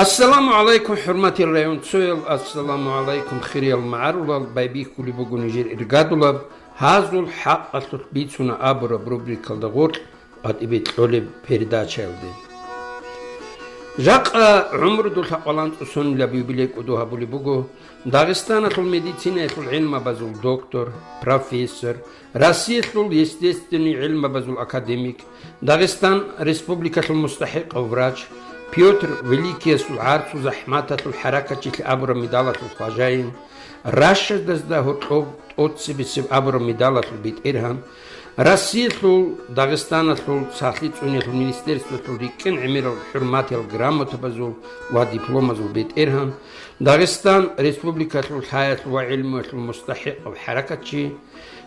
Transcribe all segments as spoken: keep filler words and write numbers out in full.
Ассаламу гӀалайкум, хӀурматиял районцоял, ассаламу гӀалайкум, хириял магӀарулал, байбихьулеб буго нижер иргадулаб «Гьазул хӀакъалъулъ бицуна» абураб рубрикалда гъоркь къватӀибе кьолеб передачаялде. Жакъа гӀумрудул лъабкъоялда цӀусанилаб юбилей кӀодо гьабулеб буго Дагъистаналъул медицинаялъул гӀилмабазул доктор, профессор, Россиялъул естественный гӀилмабазул академик, Дагъистан Республикалъул мустахӀикъав врач, Пётр Великиясул гӀарцул захӀматалъул хӀаракатчилъи абураб медалалъул хважаин, Рашидазда гьоркьоб тӀоцебесеб абураб медалалъул бетӀергьан, Россиялъул Дагъистаналъул сахлъи цӀуниялъул министерствоялъул рикӀкӀин гӀемерал хӀурматиял грамотабазул ва дипломазул бетӀергьан, Дагъистан Республикалъул лъаялъул ва гӀилмуялъул мустахӀикъав хӀаракатчи,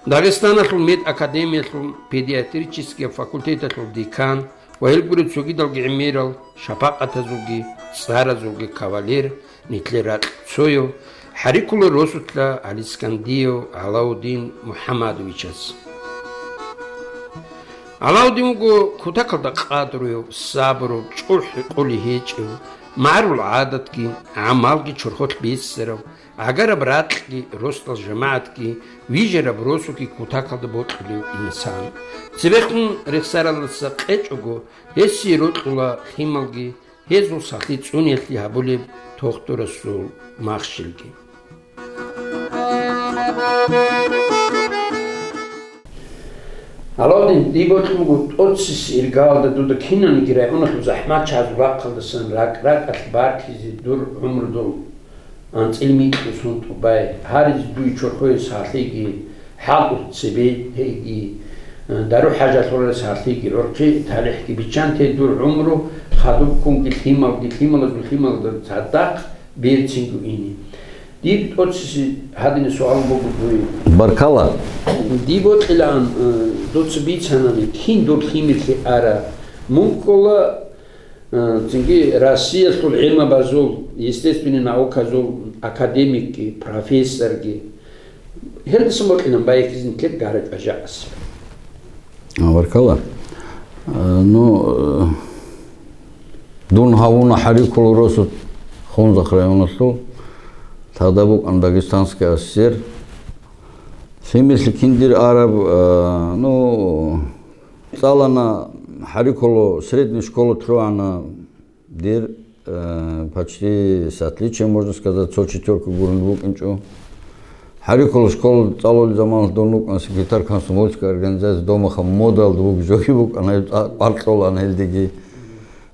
Дагъистаналъул медакадемиялъул педиатрический факультеталъул декан ва гьел гуреб цогидалги гӀемерал шапакъатазулги цӀаразулги кавалер, нилъер ракь цояв, хӀарикулал росулъа Алискандиев Алаудин МухӀамадовичас. Алаудин вуго кутакалда къадруяв, сабурав, чӀухӀи къулей гьечӀев, магӀарул гӀадатги, гӀамалги чорхолъ бицарав, гӀагараб ракьги, росдал жамагӀатги, вижараб росулъги кутакалда бокьулев инсан. Цебехун рехсаралдаса къечӀого, гьесие рокьула лъималги, гьезул сахлъи цӀуниялъе гьабулеб тохтурасул махщелги. Алаудин, дие бокьун буго тӀоцебесеб иргаялда дуда киналниги районалъул захӀматчагӀазул рахъалдасан ракӀ-ракӀалъ баркизе дур гӀумрудул анцӀил микьго сон тӀубай, гьаризе дуе чорхое сахлъиги, хӀалтӀулъ цебетги, дару-хӀажалъулареб сахлъиги, гӀурхъи талихӀги биччанте дур гӀумру хадубккунги лъималги, лъималазул лъималда цадахъ берцинго ине. Дир тӀоцебесеб гьадинаб суал буго дуе. Баркала. Дие бокьилаан, э, дуца бицанани, кин дур лъимерлъи ара. Мун ккола, э, цинги Россиялъул гӀилмабазул, естественный науказул академикги, профессорги. Гьелдасан бокьилаан байхизин тек гара чӀважаъас. А, баркала. Э, ну, э, дун гьавуна хӀарикулал росу Хунзахъ районалъул, тогда букӀана Дагестанская ССР. Лъимерлъи кин дир араб, э, ну, цӀалана хӀарикулал средняя школа лъугӀана дир, э, почти с отличием, можно сказать, цо четвёрка гурун букӀинчӀо. ХӀарикулал школа цӀалулел заманалъ дун вукӀана секретарь комсомольской организации, домаха модалда вугев жоги букӀана, гьеб цӀа-, кӀвар кьолаан гьелдеги.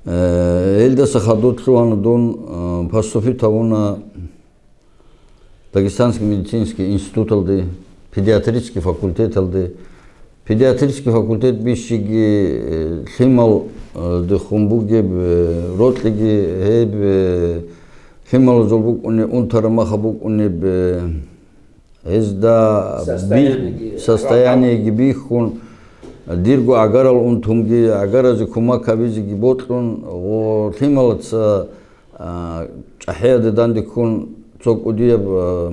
Э, гьелдаса хадуб лъугьана дун, э, поступить гьавуна Дагестанский медицинский институталде, педиатрический факультеталде. Педиатрический факультет бищиги, э, лъимал, э, дехун бугеб, э, рокьиги гьеб, э, лъималазул букӀунеб, унтараб махаб букӀунеб, э, гьезда би-, состояниеги, состояниеги бихьун, дирго гӀагарал унтунги, гӀагаразе кумак гьабизеги бокьун, гъо-, лъималаца А, чӀахӀияде данде ккун цо кӀудияб, а,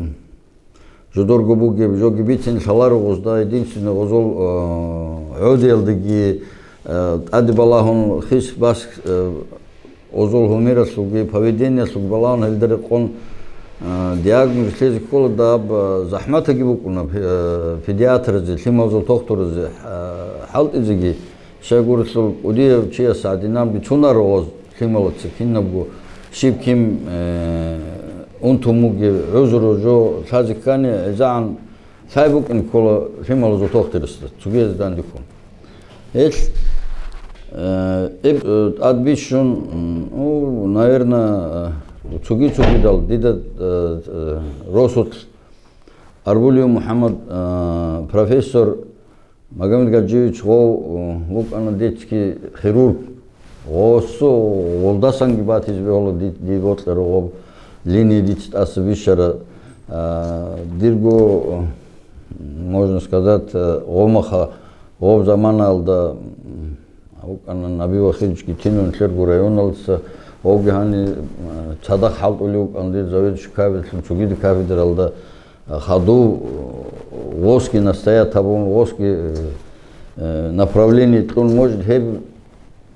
жодорго бугеб, жоги бицин лъаларо гъозда, единственный гъозол, а, гӀодиялдеги, а, тӀаде балагьун хис-бас, а, гъозол гьумералъулги, поведениялъулги балагьун гьелда рекъон, а, диагноз лъезе ккола даб, а, захӀматаги букӀуна пе-, а, педиатразе, лъималазул тохтуразе, а, хӀалтӀизеги. Щайгурелъул кӀудияв чияс гӀадинан бицунаро гъоз лъималаца кинабго, щиб кин, э, унтун бугеб гӀузру жо лъазе ккани, гӀезегӀан лъай букӀин ккола лъималазул тохтирасда, цогиязе данде ккун. Гьелъ, э, эб-, э, тӀад бищун, м, ну, наверно, э, цоги-цогидал дида, э, э, росулъ Арбулиев МухӀаммад, э, профессор Магомед Гаджиевич гъов, э, вукӀана детский хирург. Гъосу гъолдасанги батизе бегьула ди-, дие бокьараб гъоб линия дица тӀаса бищараб. А, дирго, э, можно сказать, э, гъомаха гъоб заманаялда, м, вукӀана Наби Вахидовичги тинун лъерго районалдаса, гъовги гьани, э, цадахъ хӀалтӀулев вукӀана дир заведующий кафедралъул цогида кафедралда. Хадув, э, гъосги настоять гьабун, гъосги, э, э, направление кьун, может, гьеб,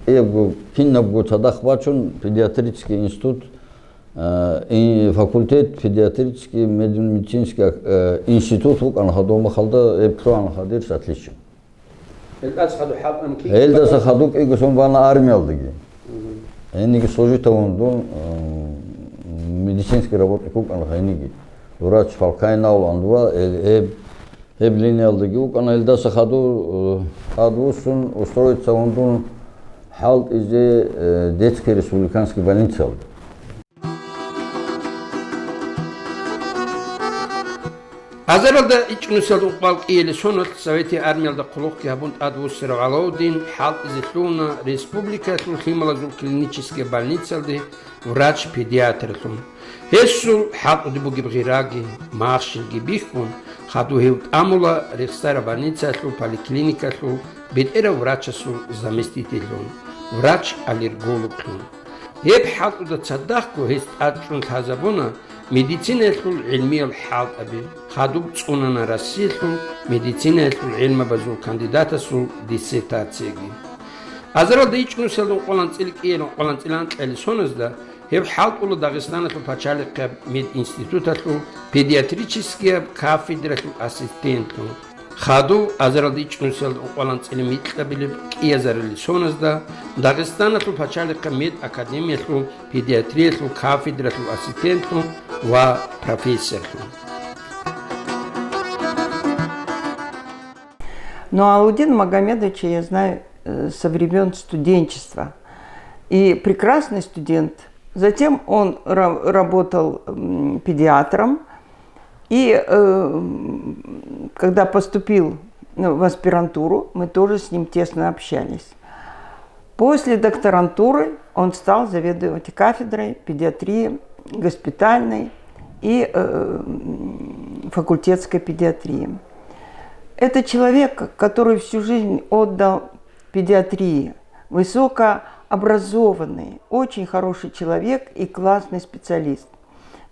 гьебго, кинабго цадахъ бачун, педиатрический институт, Э, и факультет педиатрический медицинский, э, институт вукӀана гьадул махалда, гьеб лъугьана гьадин с отличием. Гьелдаса хадуб хӀалтӀун ккола. Гьелдаса хадуб кӀиго сон бана армиялдаги. Мгм. Гьениги служить гьавун дун, э, медицинский работник вукӀана гьениги. Врач Фалкайнавлан ва, э, гьеб, гьеб линиялдаги вукӀана. Гьелдаса хадуб, э, тӀадвуссун устроиться гьавун дун хӀалтӀизе, э, детский республиканский больницалда. Азаралда ичӀнусиялда ункъоялда кӀиялде соналъ Советияб армиялда хъулухъги гьабун тӀадвуссарав ГӀалаудин хӀалтӀизе лъугьуна республикаялъул лъималазул клинический больницалде врач-педиатралъун. Гьесул хӀалтӀуде бугеб гъираги, махщелги бихьун, хадуб гьев тӀамула Рейхсара больницаялъул поликлиникалъул бетӀерав врачасул заместительлъун, врач-аллергологлъун. Гьеб хӀалтӀуда цадахъго гьес тӀадчӀун лъазабуна медицинаялъул гӀилмиял хӀалтӀаби, хадуб цӀунана Россиялъул медицинаялъул гӀилмабазул кандидатасул диссертацияги. Азаралда ичӀнусиялда ункъоялда анцӀила кӀиялде ункъоялда анцӀила анкьалде соназда гьев хӀалтӀула Дагъистаналъул пачалихъияб мединституталъул педиатрическияб кафедралъул ассистентлъун. Хадуб азаралда ичӀнусиялда ункъоялда анцӀила микьабилеб кӀиазарилде соназда Дагъистаналъул пачалихъа медакадемиялъул педиатриялъул кафедралъул ассистентлъун ва профессорлъун. Но Алаудин Магомедовича я знаю, э, со времён студенчества. И прекрасный студент. Затем он ра-, работал, м, педиатром. И, э, м, когда поступил, ну, в аспирантуру, мы тоже с ним тесно общались. После докторантуры он стал заведовать кафедрой педиатрии госпитальной и, э, м, факультетской педиатрии. Это человек, который всю жизнь отдал педиатрии, высокообразованный, очень хороший человек и классный специалист.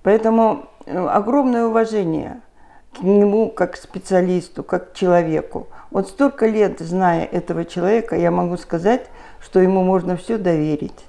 Поэтому, э, огромное уважение к нему как к специалисту, как к человеку. Вот столько лет, зная этого человека, я могу сказать, что ему можно всё доверить.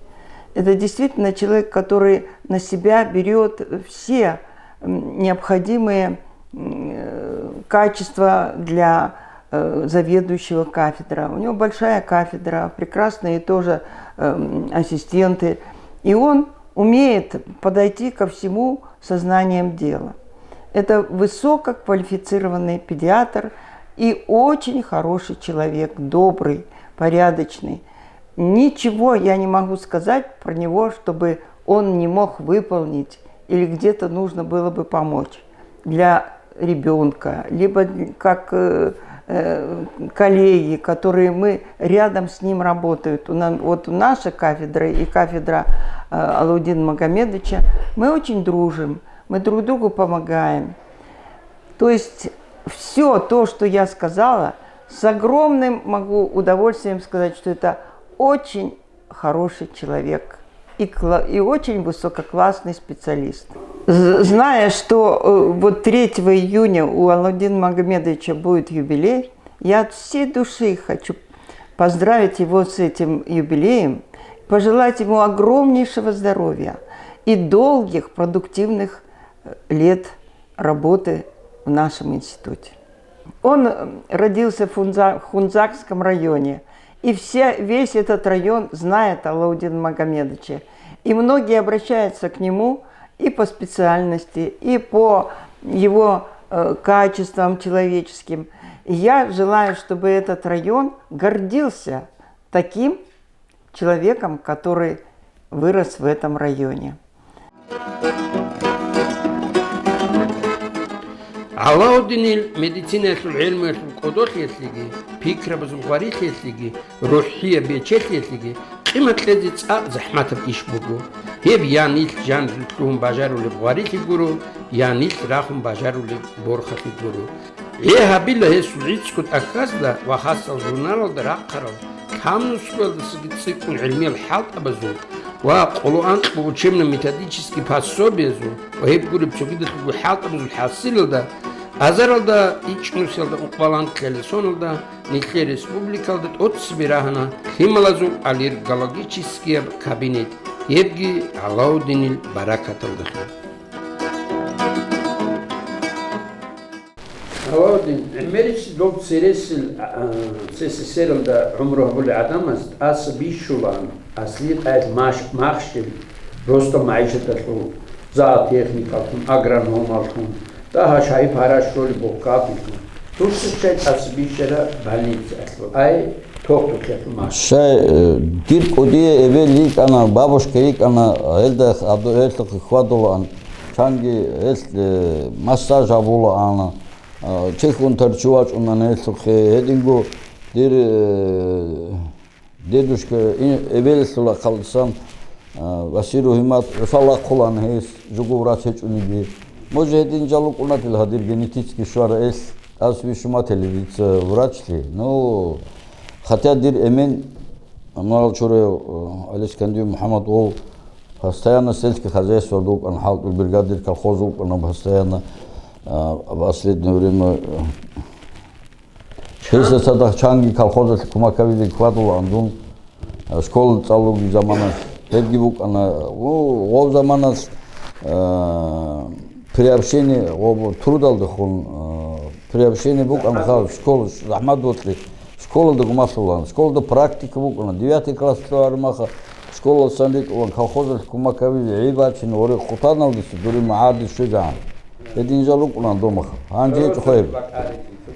Это действительно человек, который на себя берёт все, м, необходимые, м, э, качества для, э, заведующего кафедрой. У него большая кафедра, прекрасные тоже, эм, ассистенты. И он умеет подойти ко всему со знанием дела. Это высококвалифицированный педиатр и очень хороший человек, добрый, порядочный. Ничего я не могу сказать про него, чтобы он не мог выполнить или где-то нужно было бы помочь для ребёнка, либо как, э, э, коллеги, которые мы рядом с ним работают. У нас, вот наша кафедра и кафедра, э, Алаудина Магомедовича, мы очень дружим, мы друг другу помогаем. То есть всё то, что я сказала, с огромным могу удовольствием сказать, что это очень хороший человек и кла-, и очень высококлассный специалист. З-, зная, что, э, вот третьего июня у Алаудина Магомедовича будет юбилей, я от всей души хочу поздравить его с этим юбилеем, пожелать ему огромнейшего здоровья и долгих продуктивных, э, лет работы в нашем институте. Он, м, родился в Хунза-, Хунзакском районе, и все, весь этот район знает Алаудина Магомедовича. И многие обращаются к нему и по специальности, и по его, э, качествам человеческим. И я желаю, чтобы этот район гордился таким человеком, который вырос в этом районе. ГӀалаудинил медицинаялъул гӀелмуялъул кӀодолъиялъеги, пикрабазул гъварилъиялъеги, рухӀияб бечелъиялъеги къимат кьезе цӀакъ захӀматаб иш буго. Гьеб я нилъ жанлъун бажарулеб гъварилъи гуро, я нилъ рахун бажарулеб борхалъи гуро. ГӀе гьабила гьесул гӀицӀго тӀахьазда ва хасал журналалда рахъарал, лъабнусгоялдасаги цӀикӀкӀун гӀилмиял хӀалтӀабазул ва къоло анкьго учебно-методический пособиязул ва гьеб гуреб цогидалъулго хӀалтӀабазул хӀасилалда, азаралда ичӀнусиялда ункъбалан ккелел соналда нилъер республикалда тӀоцебе рагьана лъималазул аллергологическияб кабинет. Гьебги Алауддинил баракаталдалъун. Алауддин, гӀемерисел доб цересел, а, СССР-алда гӀумру гьабулел гӀадамаз тӀаса бищулаан, аслиятӀ махщел росдал магӀишаталъул, зоотехникаллъун, агрономаллъун, дагьа шагьи-пара щолеб бухъабилъун, дуца щай тӀаса бищараб больницаялъул, ай, тохтухъялъул махщел. Щай, э, дир кӀудияй эбел йикӀана, бабушка йикӀана, гьелда гьаду-, гьелъухъе хьвадулаан, чанги гьелъ, э, массаж гьабулаан, а, чехь унтарав чи вачӀунаан гьелъухъе, гьединго дир, э, дедушка, и-, эбелалъул ахъалдасан, а, Васил Рухьимат гӀусал ахъулаан гьес, жого врач гьечӀониги. Може, гьедин жал рукӀунатил гьадир генетический щвараб элъ, тӀаса бищун батила дица врачлъи. Ну, хотя дир эмен, Амнагьал чураев, э, Алискандиев МухӀаммад, ов постоянно сельский хозяйствоялда вукӀана, хӀалтӀул бригадир колхоз вукӀана постоянно, а, последнее время, э, гьесда цадахъ чанги колхозалъе кумек гьабизе хьвадулаан дун, а, школа цӀалулеб заманалъ гьебги букӀана. У, гъоб заманалъ, а, приобщение, гъоб трудалдехун, а, приобщение букӀана, ха, школа, захӀмат бокьи, школалда гумалъулаан. Школалда практика букӀана. Девятый класс лъугӀараб мехалъ школалдасан ритӀулаан, колхозалъе кумек гьабизе гӀи бачине, гъоре хъутаналдаса дур магӀардаса щвезегӀан. Гьедин жал рукӀунаан доб мехалъ. Гьанже гьечӀо хвеб.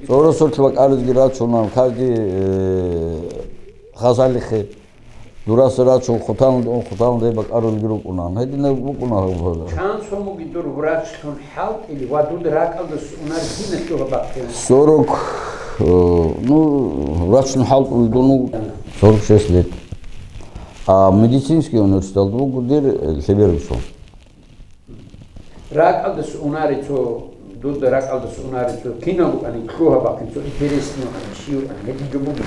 ЦӀоросулъ бакӀаризеги рачунаан, каждый, э, хасалихъе. Дураса рачун хъутан, хъутан дей бакӀарулги рукӀунаан. Гьединаб букӀуна гьаб. Чан сомуги дур врачлъун хӀалтӀили ва дуда ракӀалдаса унар киналъугьа бахъин? Сорок, э, ну, врачлъун хӀалтӀулел дун вуго сорок шесть лет. А медицинский университеталда вуго дир, э, лъеберго сон. РакӀалдаса унари цо, дуда ракӀалдаса унари цо, кинав вукӀани лъугьа бахъин, цо интересный вукӀани, щив вукӀани, гьединго бугищ?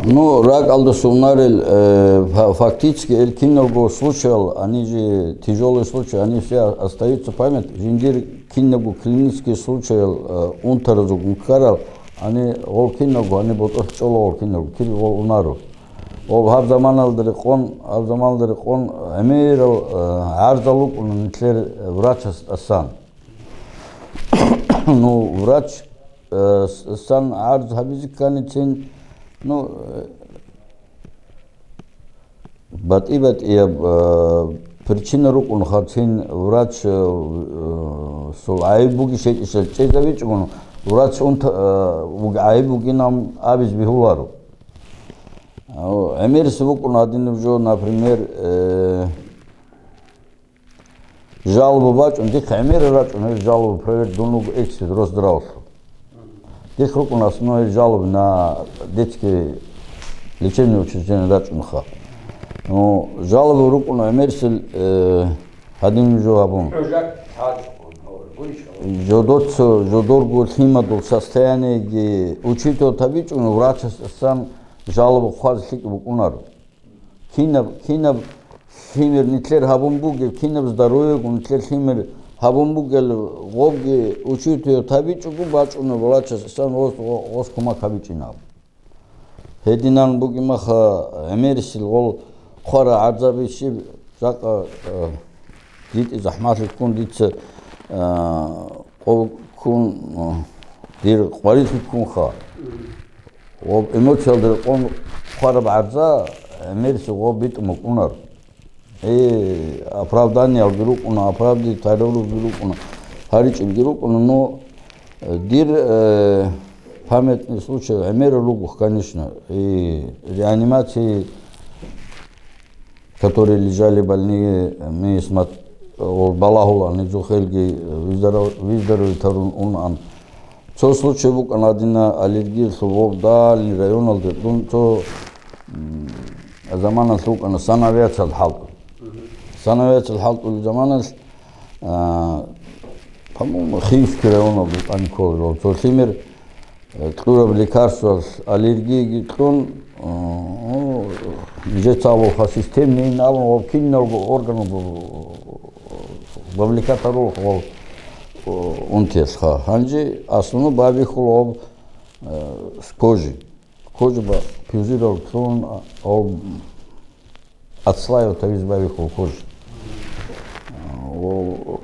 Ну, ракӀалдаса унарел, э, фа-, фактически, эл киналго случаял, они же тяжёлые случаи, они все остаются в памяти. Жиндир киналго клинический случаял, э, унтаразул гун ккарал, они гъол киналго, они ботӀролъ чӀола гъол киналго, кир гъол унаро. Ва гьаб заманалда рекъон, гьаб заманалда рекъон гӀемерал, э, гӀарзал рукӀуна нилъер врачасдасан. Ну, врач, э, с-, сан гӀарз гьабизе кканицин, ну, э, батӀи-батӀияб, э, причина рукӀунаха цин врач, э, э, сул гӀайиб бугищ гьечӀищ чӀезавичӀого, врач унта-, э, вуг-, гӀайиб вугинан абизе бегьуларо. Гьав, гӀемерисеб букӀун гьадинаб жо, например, э, жалоба бачӀун, дихъ гӀемерал рачӀун гьеб жалоба проверить дун вуго эксперт Росздравалъул. Дихъ рукӀун основной жалоба на детские лечебные учреждения рачӀунха. Ну, жалоба рукӀун гӀемерисел, э, гьадинаб жо гьабун. Жодоца, жодорго лъимадул состояниеги учитывать гьабичӀун, врачасдасан жалоба хъвазе лъикӀ букӀунаро. Кинаб, кинаб лъимер нилъер гьабун бугеб, кинаб здоровьего нилъер лъимер гьабун бугел, гъобги учитывать гьабичӀого бачӀунеб врачасдасан гъос, гъос кумек гьабичӀин абун. Гьединан бугеб мехалъ гӀемерисел гъол хъвараб гӀарзаби щиб жакъа, э, дитӀи захӀмалъи ккун дица, э, къо ккун, э, дир къварилъи ккунха. Ва эмоциялда рекъон хъвараб гӀарза гӀемерисел гъоб битӀун букӀунар. Э, оправданиялги рукӀуна, оправдать гьаруралги рукӀуна, гьаричӀелги рукӀуна, но, э, дир, э, памятный случай гӀемерал руго, конечно, и реанимации, которые лежали в больнице, ми смат-, о, балагьула, низухелги выздоров-, выздоровить гьарун унаан. Цо случай букӀана гьадина аллергиялъул, вов дальний районалде дун цо, м, заманалъ вукӀана санавиацал хӀалтӀу. Санавиацал хӀалтӀул заманалъ, а, по-моему, Химский районалде вукӀана кколел цо лъимер, э, кьураб лекарствоялъ аллергияги кьун, э, ну, нижеца абулха системный абун, ва киналго орган вовлекать гьарулха, э, унтиялъха. Гьанже основной бабихьула, э, с кожи. Кожи ба пюзирал кьун, а, об отслаивать гьабизе байбихьула кожа. О,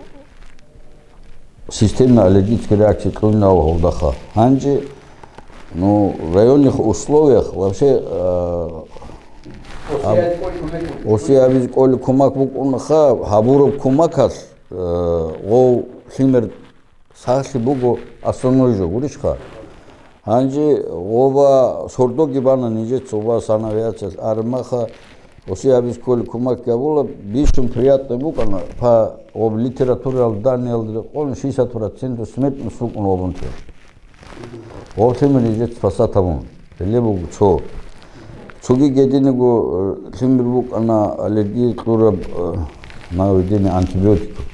системная аллергическая реакция кьуна гьавалдаха. Гьанже, ну, районных условиях вообще, э, Осияб кӀолеб кумек букӀун. Осиябиз кӀолеб кумек букӀунаха, гьабураб кумекалъ, э, гъов лъимер сахлъи буго основной жо, гурищха? Гьанже гъоба сордоги бана нижеца гъоба санавиациял армаха, Осиябиз кӀолеб кумек гьабула, бищун приятно букӀана, па гъоб литературал даниялда къон шестьдесят процентов смертность букӀун гъобунти. Гъорлъи мурижец пасат гьабун, гьеле буго цо. Цоги гьединего, э, лъимер букӀана аллергия кьураб, э, наведение антибиотиков.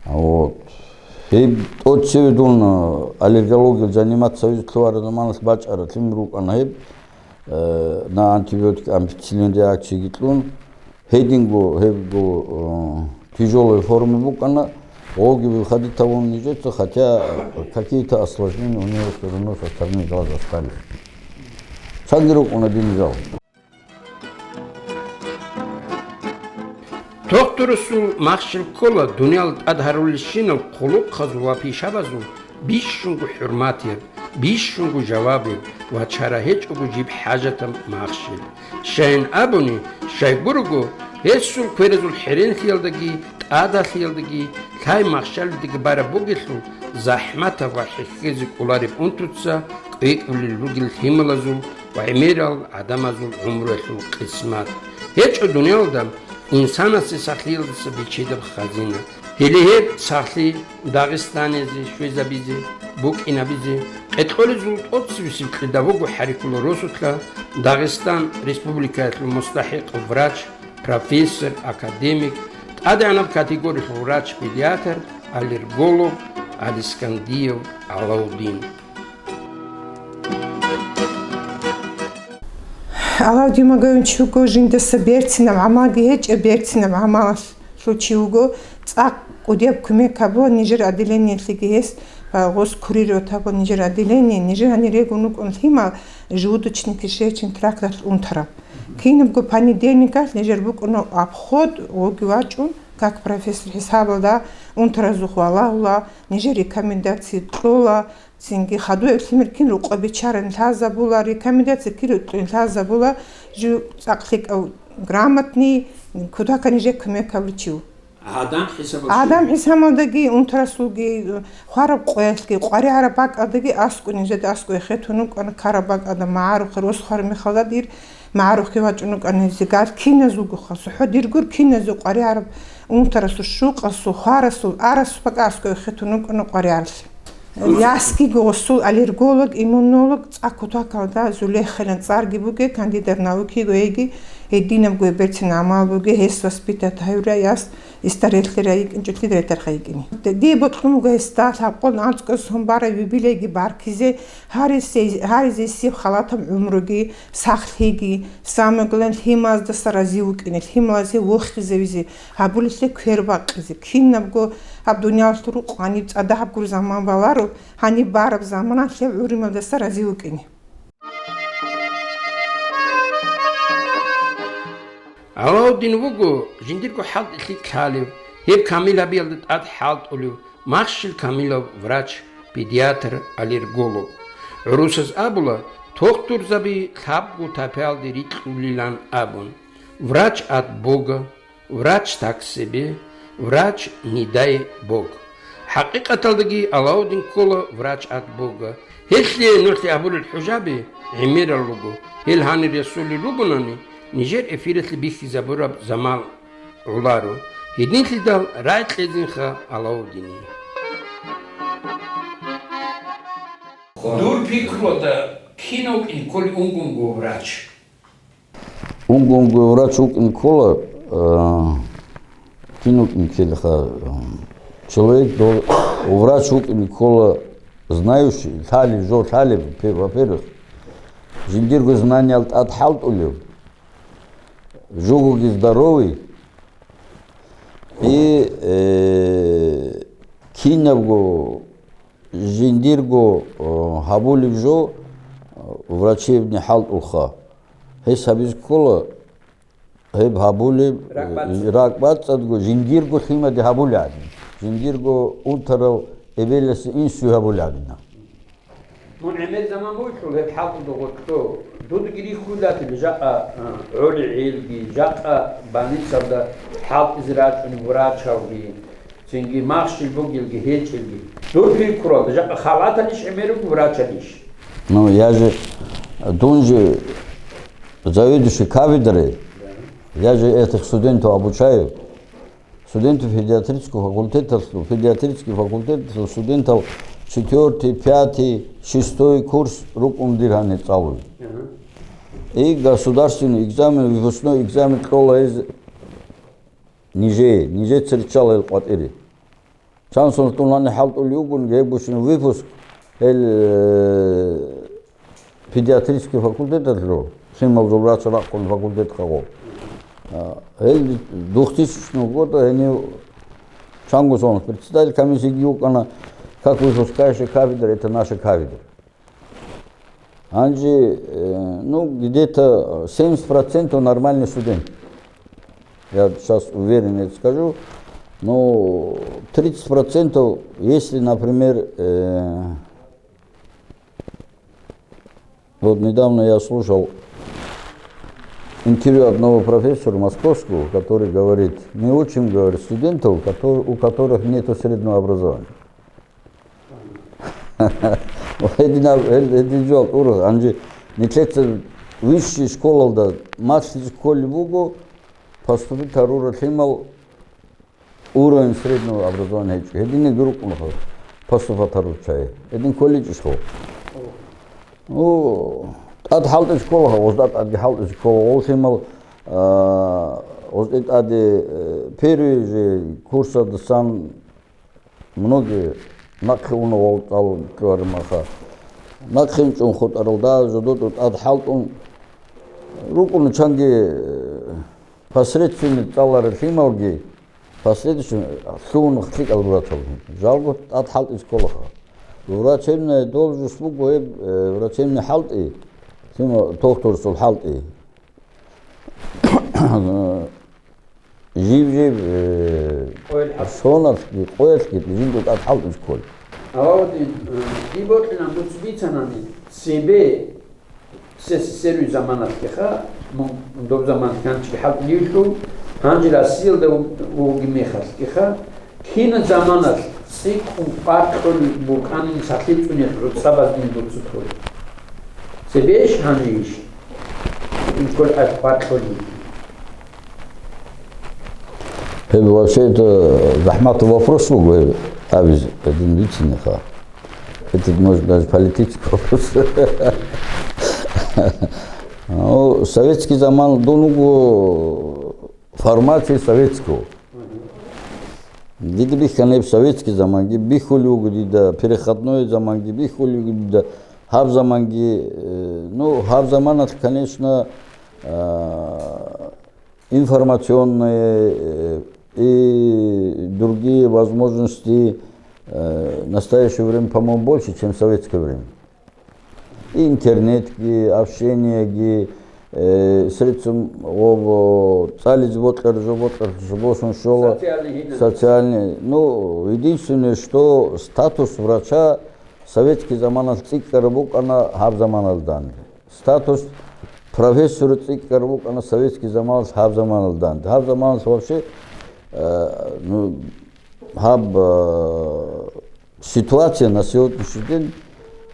Вот. Гьеб тӀоцеве дун, э, аллергологиялъ заниматься визе лъугьараб заманалъ бачӀараб лъимер букӀана гьеб, э, на антибиотик ампициллин реакцияги кьун. Гьединго, гьебго, э, тяжёлая форма букӀана, гъоги выходить гьабун нижеца, хотя какие-то осложнения у него всё равно со стороны глаз остались. Цоги рукӀуна динигал. Дохтурасул махщел ккола дуниял тӀад гьарулелщинал хъулухъазул ва пишабазул бищунго хӀурматияб, бищунго жавабияб ва чара гьечӀого жиб хӀажатаб махщел. Щайин абуни, щайгурого, гьесул кверазул хӀеренлъиялдаги тӀадалъиялдаги лъай махщалидаги бараб бугелъул, захӀматаб ва хӀехьезе кӀолареб унтуца кӀвекӀулел ругел лъималазул ва гӀемерал гӀадамазул гӀумруялъул къисмат. ГьечӀо дуниялда инсанасе сахлъиялдаса бичидаб хазина. Гьеле гьеб сахлъи Дагъистаназе щвезабизе, букӀинабизе, къекъолезул тӀоцебесеб кьеда буго хӀарикулал росулъа Дагъистан Республикаялъул мустахӀикъав врач, профессор, академик, тӀадегӀанаб категориялъул врач-педиатр, аллерголог Алискандиев Алаудин. Алавдин Магомедович вуго жиндаса берцинаб гӀамалги гьечӀеб, берцинаб гӀамалалъул чи вуго, цӀакъ кӀудияб кумек гьабула нижер отделениялъеги гьес, ва гъос курировать гьабула нижер отделение, нижер гьанир регун рукӀун лъимал желудочно-кишечный тракталъ унтараб. Кинабго понедельникалъ нижер букӀуна обход, гъоги вачӀун, как профессор хӀисабалда, унтаразухъ валагьула, нижер рекомендации кьола, цинги хадув эблъимер кин рукъа бичаран лъазабула, рекомендация кин рукъин лъазабула, жив цӀакъ лъикӀав грамотный, кутакани жек кумекав чи ву. Адам хӀисабалда. Адам хӀисамалдаги, унтарасулги, хвараб къоялъги, къваригӀараб бакӀалдаги аскӀуни, жеда аскӀове хетун вукӀана, ккараб бакӀалда магӀарухъе росхъараб мехалда дир магӀарухъе вачӀун вукӀана гьезие, гал киназулгоха, сухӀо диргур киназул къваригӀараб унтарасул, щукъасул, хварасул, арасул бакӀа аскӀове хетун вукӀана къваригӀаралъе. Ясги гъосул аллерголог, иммунолог, цӀакъ кутакалда Зулейхилан цӀарги бугей, кандидат науки гойги, гьединабго берцин гӀамал бугей, гьес воспитать гьавурай яс, истарелъи райикӀинчӀо лъида ретарха йикӀине. Дие бокьун буго гьесда лъабкъун анцӀго сун бараб юбилейги баркизе, гьаризе, гьаризе сиб халатаб гӀумруги, сахлъиги, самое главное, лъималаздаса рази вукӀине, лъималазе вохизавизе, гьабулелъе квер бакъизе. Кинабго гьаб дуниялалъул рукъ гьаниб цӀадагьаб гур заман баларо, гьаниб бараб заманалъе гӀурималдаса рази вукӀине. Алаудин вуго жиндирго хӀалтӀи лъикӀ лъалев, гьеб камил гьабиялда тӀад хӀалтӀулев, махщел камилав врач, педиатр, аллерголог. ГӀурусаз абула, тохтурзаби лъабго тапиялде рикьулилан абун. Врач от Бога, врач так себе, врач не дай Бог. ХӀакъикъаталдаги Алаудин ккола врач от Бога. Гьелъие нухлъи абулел хӀужаби гӀемерал руго. Гьел гьанир ресулел ругонани, нижер эфиралъе бихьизабураб заман гӀоларо. Гьединлъидал рагӀи кьезинха Алаудине. Дур пикруялда, кин вукӀин кколев унгунго врач? Унгунго врач вукӀин ккола, э, кин вукӀин ккелха, э, человек дол-, врач вукӀин ккола знающий, лъалеб, жо лъалеб, пе-, во-первых, жиндирго знаниял тӀад хӀалтӀулев, жугоги здоровый, и, э, кинабго жиндирго, э, гьабулеб жо, э, врачебни хӀалтӀулха. Гьес гьабизе ккола, Гьеб гьабулеб, ракӀбацӀцӀад. РакӀбацӀцӀадго, жиндирго лъимаде гьабулеб гӀадин. Жиндирго унтарав эбеласе инсуе гьабулеб гӀадина. Мун гӀемер заман бугелъул гьеб хӀалтӀуда гъоркьо. Дудги рихьулатила жакъа, а, гӀолигӀелги, жакъа больницалда хӀалтӀизе рачӀунеб врачалги, цинги махщел бугелги гьечӀелги. Дур пикру ккуралда, жакъа халаталищ гӀемер руго, врачалищ? Ну, я же, дун же заведующий кафедрой, я же этих студентов обучаю. Студентов педиатрического факультета, педиатрический факультет, студентов четвёртый, пятый, шестой курс рукӀун дир гьанир цӀалуй. Ага. И государственный экзамен, выпускной экзамен кьола гьез нижее, нижеца риччала гьел къватӀире. Чан сон тун гьанир хӀалтӀулев вугин, гьеб гучин выпуск, гьел, э, педиатрический факультеталъул, лъималазул врач рахъун факультет хъагъо. А, гьел двухтысячного года гьенив чанго сон председатель комиссии вукӀана, как выпускающая кафедра, это наша кафедра. Гьанже, э, ну, где-то семьдесят процентов нормальный студент. Я сейчас уверенно это скажу. Ну, тридцать процентов, если, например, э, Вот недавно я слушал интервью одного профессора московского, который говорит: «Мы учим, говорит, студентов, котор- у которых нету среднего образования». Гьединаб-, гьед-, гьедин жо ургъ, гьанже нилъеца высший школалда малъизе кколеб буго, поступить гьарурал лъимал уровень среднего образования гьечӀо. Гьединеги рукӀунаха поступать гьарурал чагӀи. Гьедин кколичӀищха? Ну, тӀад хӀалтӀизе кколаха, гъозда тӀадги хӀалтӀизе ккола. Гъол лъимал, а, гъоздеги тӀаде, э, первый же курсадасан многие нахъе уна гъол цӀалун ккараб маха. Нахъе инчӀун хутӀаралда, жодор тӀад хӀалтӀун рукӀуна чанги, э, Посредственный цӀаларал лъималги, последующем лъугьун лъикӀал врачал. Жалго тӀад хӀалтӀизе кколаха. Врачебная должность буго гьеб, э, врачебный хӀалтӀи, лъима-, дохтурасул хӀалтӀи. Жив-жив, э, къоялъ хӀалтӀи. Соналъги, къоялъги жинда тӀад хӀалтӀизе ккола. Аллагьудин, э, дие бокьилан дуца бицанани, цебе СССР-ил заманалъгиха, мун доб заман хъанчӀги хӀалтӀулевлъун, гьанже Россиялда ву-, вугеб мехалъгиха, кинаб заманалъ цӀикӀкӀун къваркьулеб букӀанин сахлъи цӀуниялъ гӀуцӀабаздин дуца кколеб? Цебейищ гьанжейищ? Ин кколеб къваркьулеб. Гьеб вообще это захӀматаб вопрос буго, гьеб абизе гьедин бицинеха. Это, может, даже политический вопрос. Ну, советский заман дун вуго в формате советского. Дида бихьана гьеб советский заманги бихьулев вуго дида, переходной заманги бихьулев вуго дида, гьаб заманги, э, ну, гьаб заманалъ, конечно, э, информационные, э, и другие возможности, э, в настоящее время, по-моему, больше, чем в советское время. И интернетги, общениеги, э, средства, о, о, цӀализе бокьараб жо бокьараб жо босун щола. Социальный гьинаб. Социальный. Ну, единственное, что статус врача советский заманалъ цӀикӀкӀараб букӀана гьаб заманалда. Статус профессора цӀикӀкӀараб букӀана советский заманалъ гьаб заманалда. Гьаб заманалъ вообще, э, ну, гьаб, э, ситуация на сегодняшний день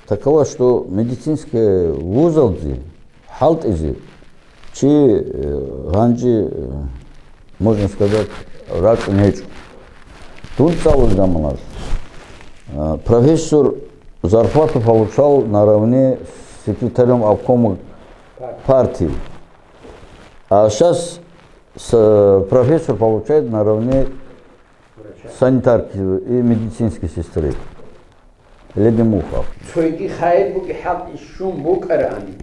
такова, что медицинская вузалде хӀалтӀизе чи, э, гьанже, э, можно сказать, рачӀун гьечӀо. Дун цӀалулеб заманалъ, э, профессор зарплату получал наравне с секретарем обкома партии. А щас с-, профессор получает наравне санитарки и медицинской сестры. Лебемуха. Цойги хайир буги хӀалтӀи щун букӀарани.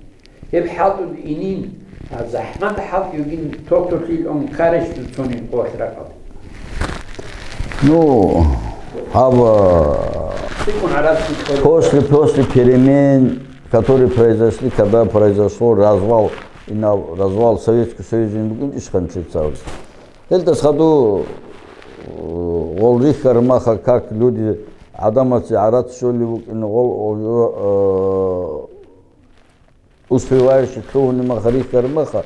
Гьеб хӀалтӀуда инин, а, захӀмат хӀалтӀи йигин, тохтурлъи он карищ дуцунин къолъ ракӀалде? Ну, гьаб, а, ЦӀикӀкӀун гӀарац бихьулеб. После, после перемен, которые произошли, когда произошло развал Инал развал Советского Союза букӀин ишхъан лъицаулел. Гьелдас хадув, э, гъол рихьармаха, как люди гӀадамазе гӀарац щолев вукӀин, гъол, э, успевающий лъугьунмаха, рихьармаха.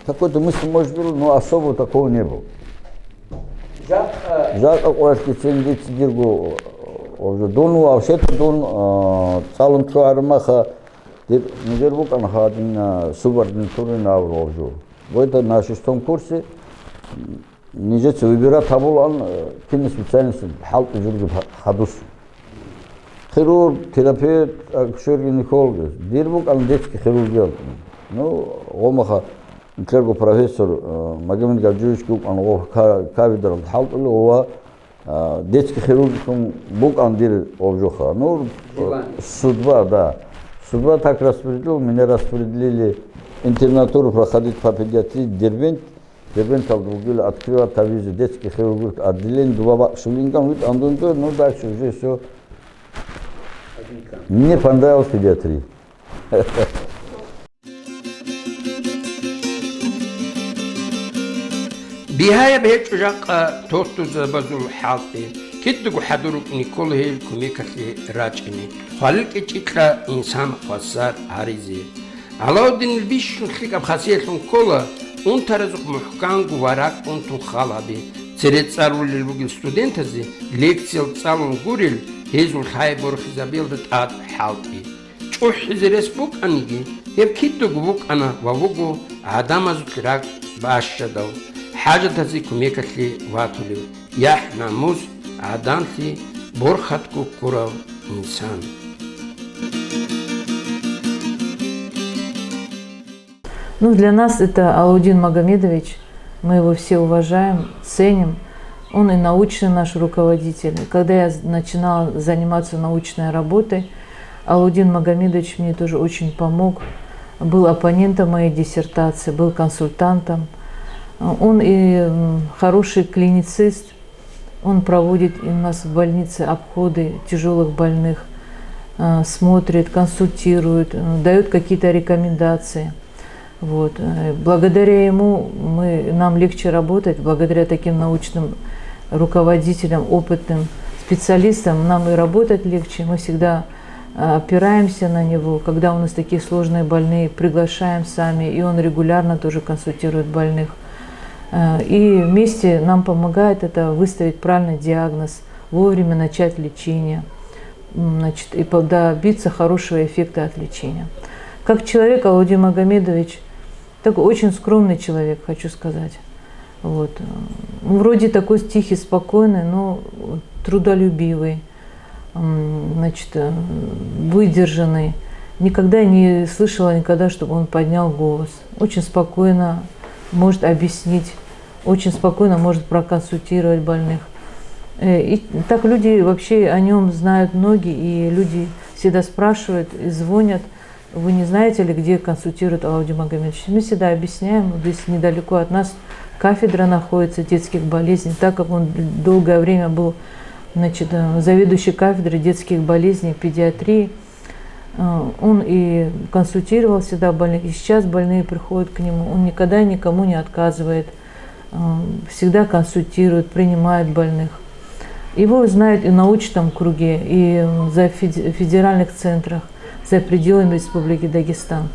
Такой-то мысль может был, но особо такого не было. Жакъа къоялъ кицин дица дирго, э, дун, вообще-то дун, э, цӀалун лъугьармаха, дир нижер букӀана гьадин, э, субординатурный аврал жо. Гъойда на шестом курсе, м, нижеца выбирать гьабулаан, э, кинаб специальность хӀалтӀи журги хадус. Хирург, терапевт, акушер-гинеколог. Дир букӀана детский хирургиялда. Ну, гъомаха, нилъерго профессор, э, Магомед Гаджиевич вукӀана гъо ка-, кафедралда хӀалтӀулев ва, э, детский хирургикум букӀана дир гъоб жоха. Ну, э, желание. Судьба, да. Судьба так распределил, меня распределили интернатуру проходить по педиатрии Дербент. Дербенталда вугила открывать тавизе детский хирургическое отделение, дуба бакӀ шулинган вит андунду, ну, дальше уже всё. Мне понравилась педиатрия. Бигьаяб гьечӀо жакъа тортузабазул хӀалтӀи, кидаго хӀадур рукӀине ккола гьел кумекалъе рачӀине, хвалил кӀичӀи кьа инсан хвасар гьаризе. Гьалаудинил бищун лъикӀаб хасиялъун ккола унтаразухъ мухӀканго ва ракӀ унтун хал гьаби. Цере цӀалулел ругел студентазе лекциял цӀалун гурел, гьезул лъай борхизабиялда тӀад хӀалтӀи. ЧӀухӀизе рес букӀаниги, гьеб кидаго букӀана ва вуго гӀадамазулъ ракӀ бащадав, хӀажатазе кумекалъе ватулев, яхӀ-намус, гӀаданлъи борхатго ккурав инсан. Ну, для нас это Алаудин Магомедович. Мы его все уважаем, ценим. Он и научный наш руководитель. И когда я з-, начинала заниматься научной работой, Алаудин Магомедович мне тоже очень помог. Был оппонентом моей диссертации, был консультантом. Он и, м, хороший клиницист. Он проводит у нас в больнице обходы тяжёлых больных, э, смотрит, консультирует, э, даёт какие-то рекомендации. Вот. Э, благодаря ему мы, нам легче работать, благодаря таким научным руководителям, опытным специалистам нам и работать легче. Мы всегда, э, опираемся на него, когда у нас такие сложные больные, приглашаем сами, и он регулярно тоже консультирует больных. Э, и вместе нам помогает это выставить правильный диагноз, вовремя начать лечение, м, значит, и по-, добиться хорошего эффекта от лечения. Как человек, Алаудин Магомедович, такой очень скромный человек, хочу сказать. Вот. М, вроде такой тихий, спокойный, но трудолюбивый, м, значит, э, выдержанный. Никогда не слышала никогда, чтобы он поднял голос. Очень спокойно может объяснить, очень спокойно может проконсультировать больных. Э, и так люди вообще о нём знают многие, и люди всегда спрашивают и звонят: «Вы не знаете ли, где консультирует Алаудин Магомедович?» Мы всегда объясняем, вот здесь недалеко от нас кафедра находится детских болезней, так как он долгое время был, значит, э, заведующий кафедрой детских болезней, педиатрии. Э, он и консультировал всегда больных, и сейчас больные приходят к нему. Он никогда никому не отказывает, э, всегда консультирует, принимает больных. Его знают и в научном круге, и, м, за фед-, федеральных центрах, за пределами Республики Дагестан.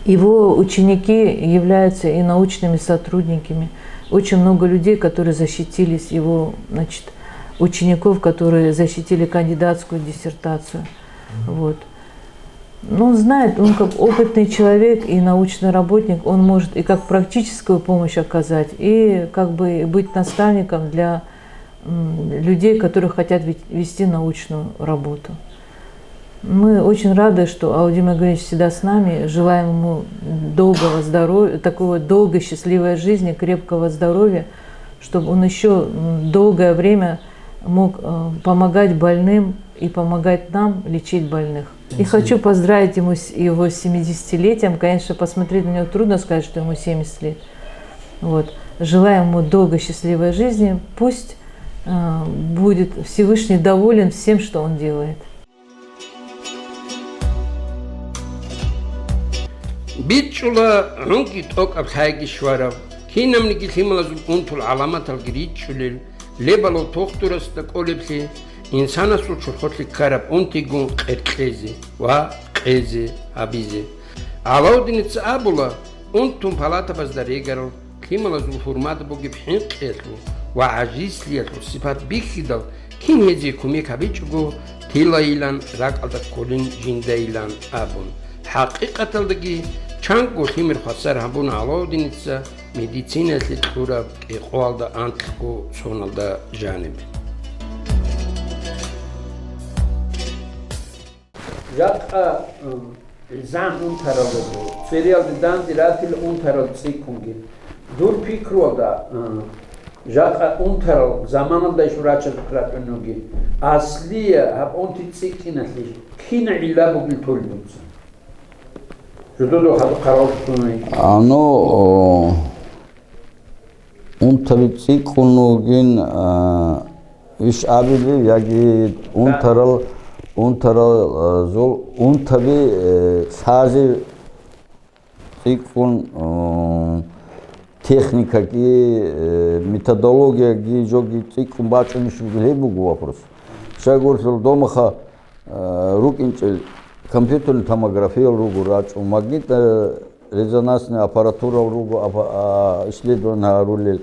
Его ученики являются и научными сотрудниками. Очень много людей, которые защитились, его, значит, учеников, которые защитили кандидатскую диссертацию. Вот. Ну, он знает, он как опытный человек и научный работник, он может и как практическую помощь оказать, и как бы быть наставником для, м, людей, которые хотят ве-, вести научную работу. Мы очень рады, что Алаудин Магомедович всегда с нами. Желаем ему долгого здоровья, такого долгой счастливой жизни, крепкого здоровья, чтобы он ещё, м, долгое время мог, э, помогать больным и помогать нам лечить больных. И хочу поздравить ему с его семидесятилетием. Конечно, посмотреть на него, трудно сказать, что ему семьдесят лет. Вот. Желаю ему долгой, счастливой жизни. Пусть, э, будет Всевышний доволен всем, что он делает. БичӀчӀула гӀунги тӀокӀаб лъайги щвараб, кинабниги лъималазул унтул гӀаламаталги ричӀчӀулел, лебалав тохтурасда кӀолеблъи, инсанасул чорхолъи ккараб унтигун къеркьезе ва къезе гьабизе. Алаудиница абула, унтун палатабазда регарал, лъималазул гьурмада бугеб хӀинкъиялъул ва гӀажизлъиялъул сипат бихьидал, кин гьезие кумек гьабичӀого, тилайилан, ракӀалда кколин жиндайилан абун. ХӀакъикъаталдаги, чанго лъимер хвасар гьабуна Алаудиница медицинаялъе кьураб кӀикъоялда анкьго соналда жаниб. Жакъа, м, гӀизан унтарал руго, цереялде данде ратила унтарал цӀикӀкӀунги. Дур пикруялда, м, жакъа унтарал заманалда иш врачаз ратӀунуги, аслия гьаб унти цӀикӀкӀиналъе кина гӀилла бугин тол дуца? Жудудул хадуб хъаравуллъун. Ано, о, унтаби цӀикӀкӀун вугин, а, иш абили, яги унтарал, унтарал, а, зул, унтаби, э, лъази цӀикӀкӀун, э, техникаги, э, методологияги жоги цӀикӀкӀун бачӀунищ бугел, гьеб буго вопрос. Щайгурелъул домаха, э, рукӀинчӀел компьютерный томографиял руго рачӀун, магнитно-резонансный аппаратурал руго апа-, а, исследование гьарулел,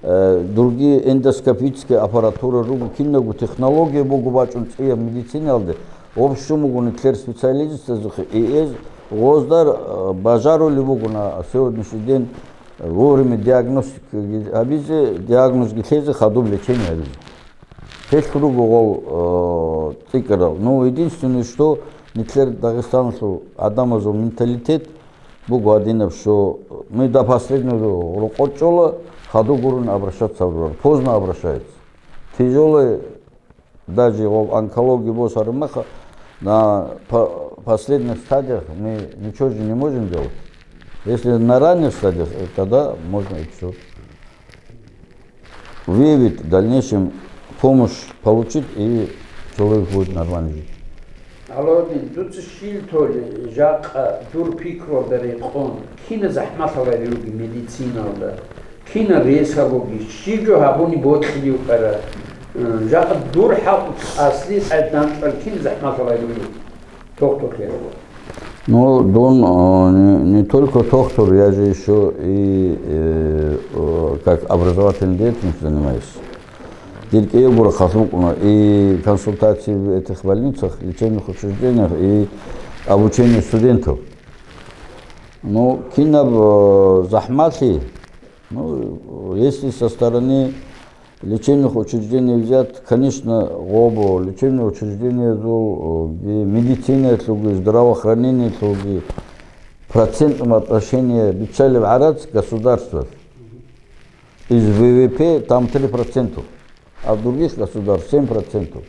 э, другие эндоскопические аппаратура руго, кинабго технология буго бачӀун цӀияб медицинаялде. В общем, буго нилъер специалистазухъе, и эз гъоздар, э, бажарулеб буго на сегодняшний день вовремя диагностика гьабизе, диагнозги лъезе, хадуб лечение гьабизе. Гьелъ руго гъол, э, цӀикӀкӀарал. Ну, единственное, что нилъер Дагъистаналъул гӀадамазул менталитет буго гьадинаб, что мы до последнего рокъор чӀола, хадуб гурони обращаться гьабурал. Поздно обращается. Тяжёлый, даже гъоб онкология босараб маха, на по-, последних стадиях мы ничего же не можем делать. Если на ранних стадиях, э, тогда можно и всё. Выявить, в дальнейшем помощь получить, и человек будет нормально жить. Алаудин, дуца щил толи, жакъа дур пикруялда рекъон, кина захӀмалъалари руги медициналда, кина ресалуги, щиб жо гьабуни бокьилев ккара, э, жакъа дур хӀакъ асли тӀадамчӀвал кин захӀмалъалари руги? Тохтур хиралъ. Ну, дун, э, не, не только тохтур, я же ещё и, э, э, как образовательной деятельностью занимаюсь. Дир кӀиябго рахъалъ букӀуна и консультации в этих больницах, лечебных учреждениях, и обучение студентов. Ну, кинаб, э, захӀмалъи, ну, если со стороны лечебных учреждений взять, конечно, гъобо, лечебные учреждениязул, э, медицинаялъулги, здравоохранениялъулги процентном отношении биччалеб гӀарац государствалъ. Из В В П там три процента, а в других государств семь процентов.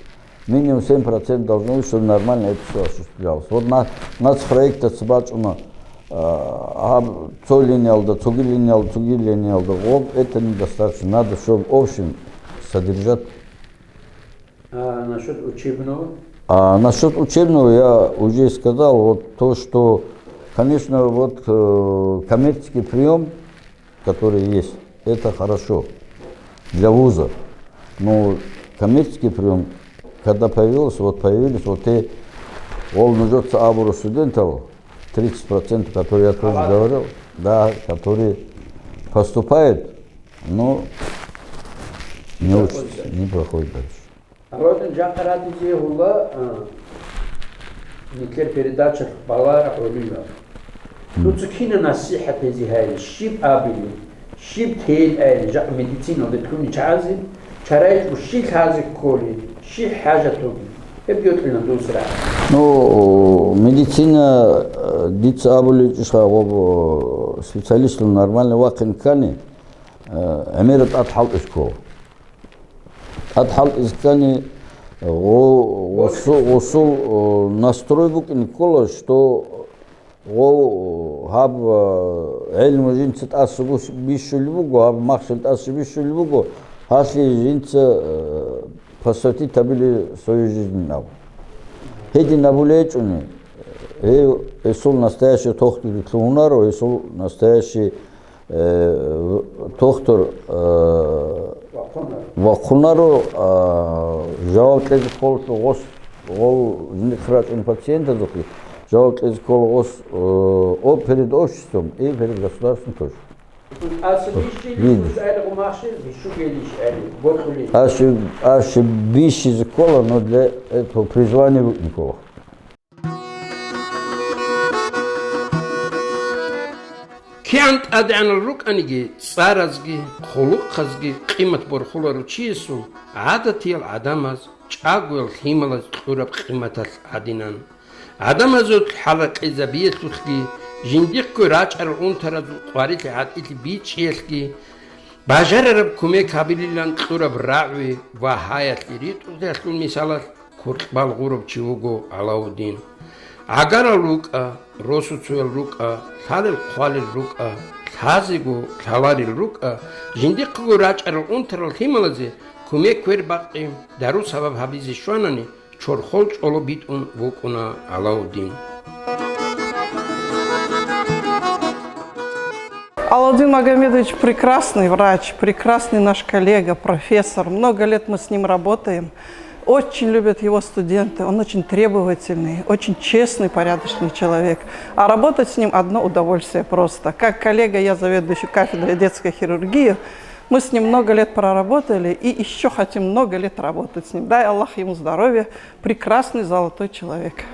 Минимум семь процентов должно быть, чтобы нормально это всё осуществлялось. Вот на, нацпроектаца бачӀуна, а, гьаб цо линиялда, цоги линиялда, цоги линиялда гъоб, это недостаточно. Надо, чтобы общим содержать. А насчет учебного? А насчет учебного я уже сказал, вот то, что, конечно, вот, э, коммерческий приём, который есть, это хорошо для вуза. Но коммерческий приём, когда появился, вот появились, вот те, гъол нужеца абуру студентов, тридцать процентов, которые я тоже говорил, да, которые поступают, но не учатся, не проходят дальше. Аллагьас жакъа ратизе гьула, а, нилъер передача балагьара гьолила. Дуца кина насихӀат гьезе гьайли, щиб абили, щиб тейил айли, жакъа медициналде ккуни чагӀазе, чарайчӀо щи лъазе кколи, щи хӀажат бугин. Гьеб йокьилан дус рагӀи. Ну, медицина, э, дица абулев чӀищха гъоб, э, специалистлъун нормально вахъин ккани, э, гӀемераб тӀад хӀалтӀизе ккола. ТӀад хӀалтӀизе ккани, гъо-, гъосу-, гъосул, э, настрой букӀине ккола, что гъо-, гьаб, э, гӀелму жинца тӀаса бус-, бищулеб буго, гьаб махщел тӀаса бищулеб буго, гьалъие жинца, э, посвятить гьабили свою жизнь абу. Гьедин абулей гьечӀони, Гьев, гьесул настоящий тохтурлъун гьунаро, гьесул настоящий, э, тохтур, э, вахъунаро, а, жаваб кьезе кколелъул гъос, гъол жиндихъ рачӀунел пациентазухъе жаваб кьезе ккола гъос, э, о, перед обществом и перед государством тоже. Видишь. Аш, аш бищизе ккола, но для этого призвание букӀин ккола. КигӀан тӀадегӀанал рукӀаниги, цӀаразги, хъулухъазги къимат борхуларав чиясул гӀадатиял гӀадамаз чӀагоял лъималаз кьураб къиматалъ гӀадинан. ГӀадамазул хӀалакъизабиялъулъги, жиндихъго рачӀарал унтаразул къварилъи-гӀатӀилъи бичӀчӀиялъги, бажарараб кумек гьабилилан кьураб рагӀуби ва гьаялъе ритӀухъиялъул мисалалъ куркьбал гъурав чи вуго Алаудин. ГӀагарал рукӀа, росуцоял рукӀа, лъалел-хъвалел рукӀа, лъазего лъаларел рукӀа, жиндихъего рачӀарал унтарал лъималазе кумек квербакъи, дару-сабаб гьабизе щванани, чорхол чӀоло битӀун вукӀуна Алаудин. Алаудин Магомедович прекрасный врач, прекрасный наш коллега, профессор. Много лет мы с ним работаем. Очень любят его студенты. Он очень требовательный, очень честный, порядочный человек. А работать с ним одно удовольствие просто. Как коллега, я заведующий кафедрой детской хирургии. Мы с ним много лет проработали и еще хотим много лет работать с ним. Дай Аллах ему здоровья. Прекрасный золотой человек.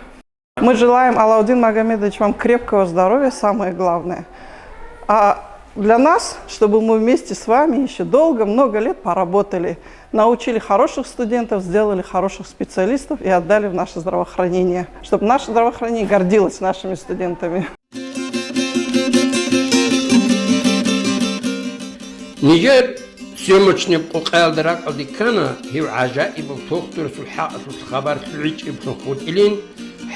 Мы желаем, Алаудин Магомедович, вам крепкого здоровья, самое главное. А для нас, чтобы мы вместе с вами еще долго, много лет поработали, научили хороших студентов, сделали хороших специалистов и отдали в наше здравоохранение, чтобы наше здравоохранение гордилось нашими студентами. Нижер съёмочный къокъаялда ракӀалде ккана гьев гӀажаибал тохтурасул хӀакъалъулъ хабар лъугӀичӀеблъун хутӀилин,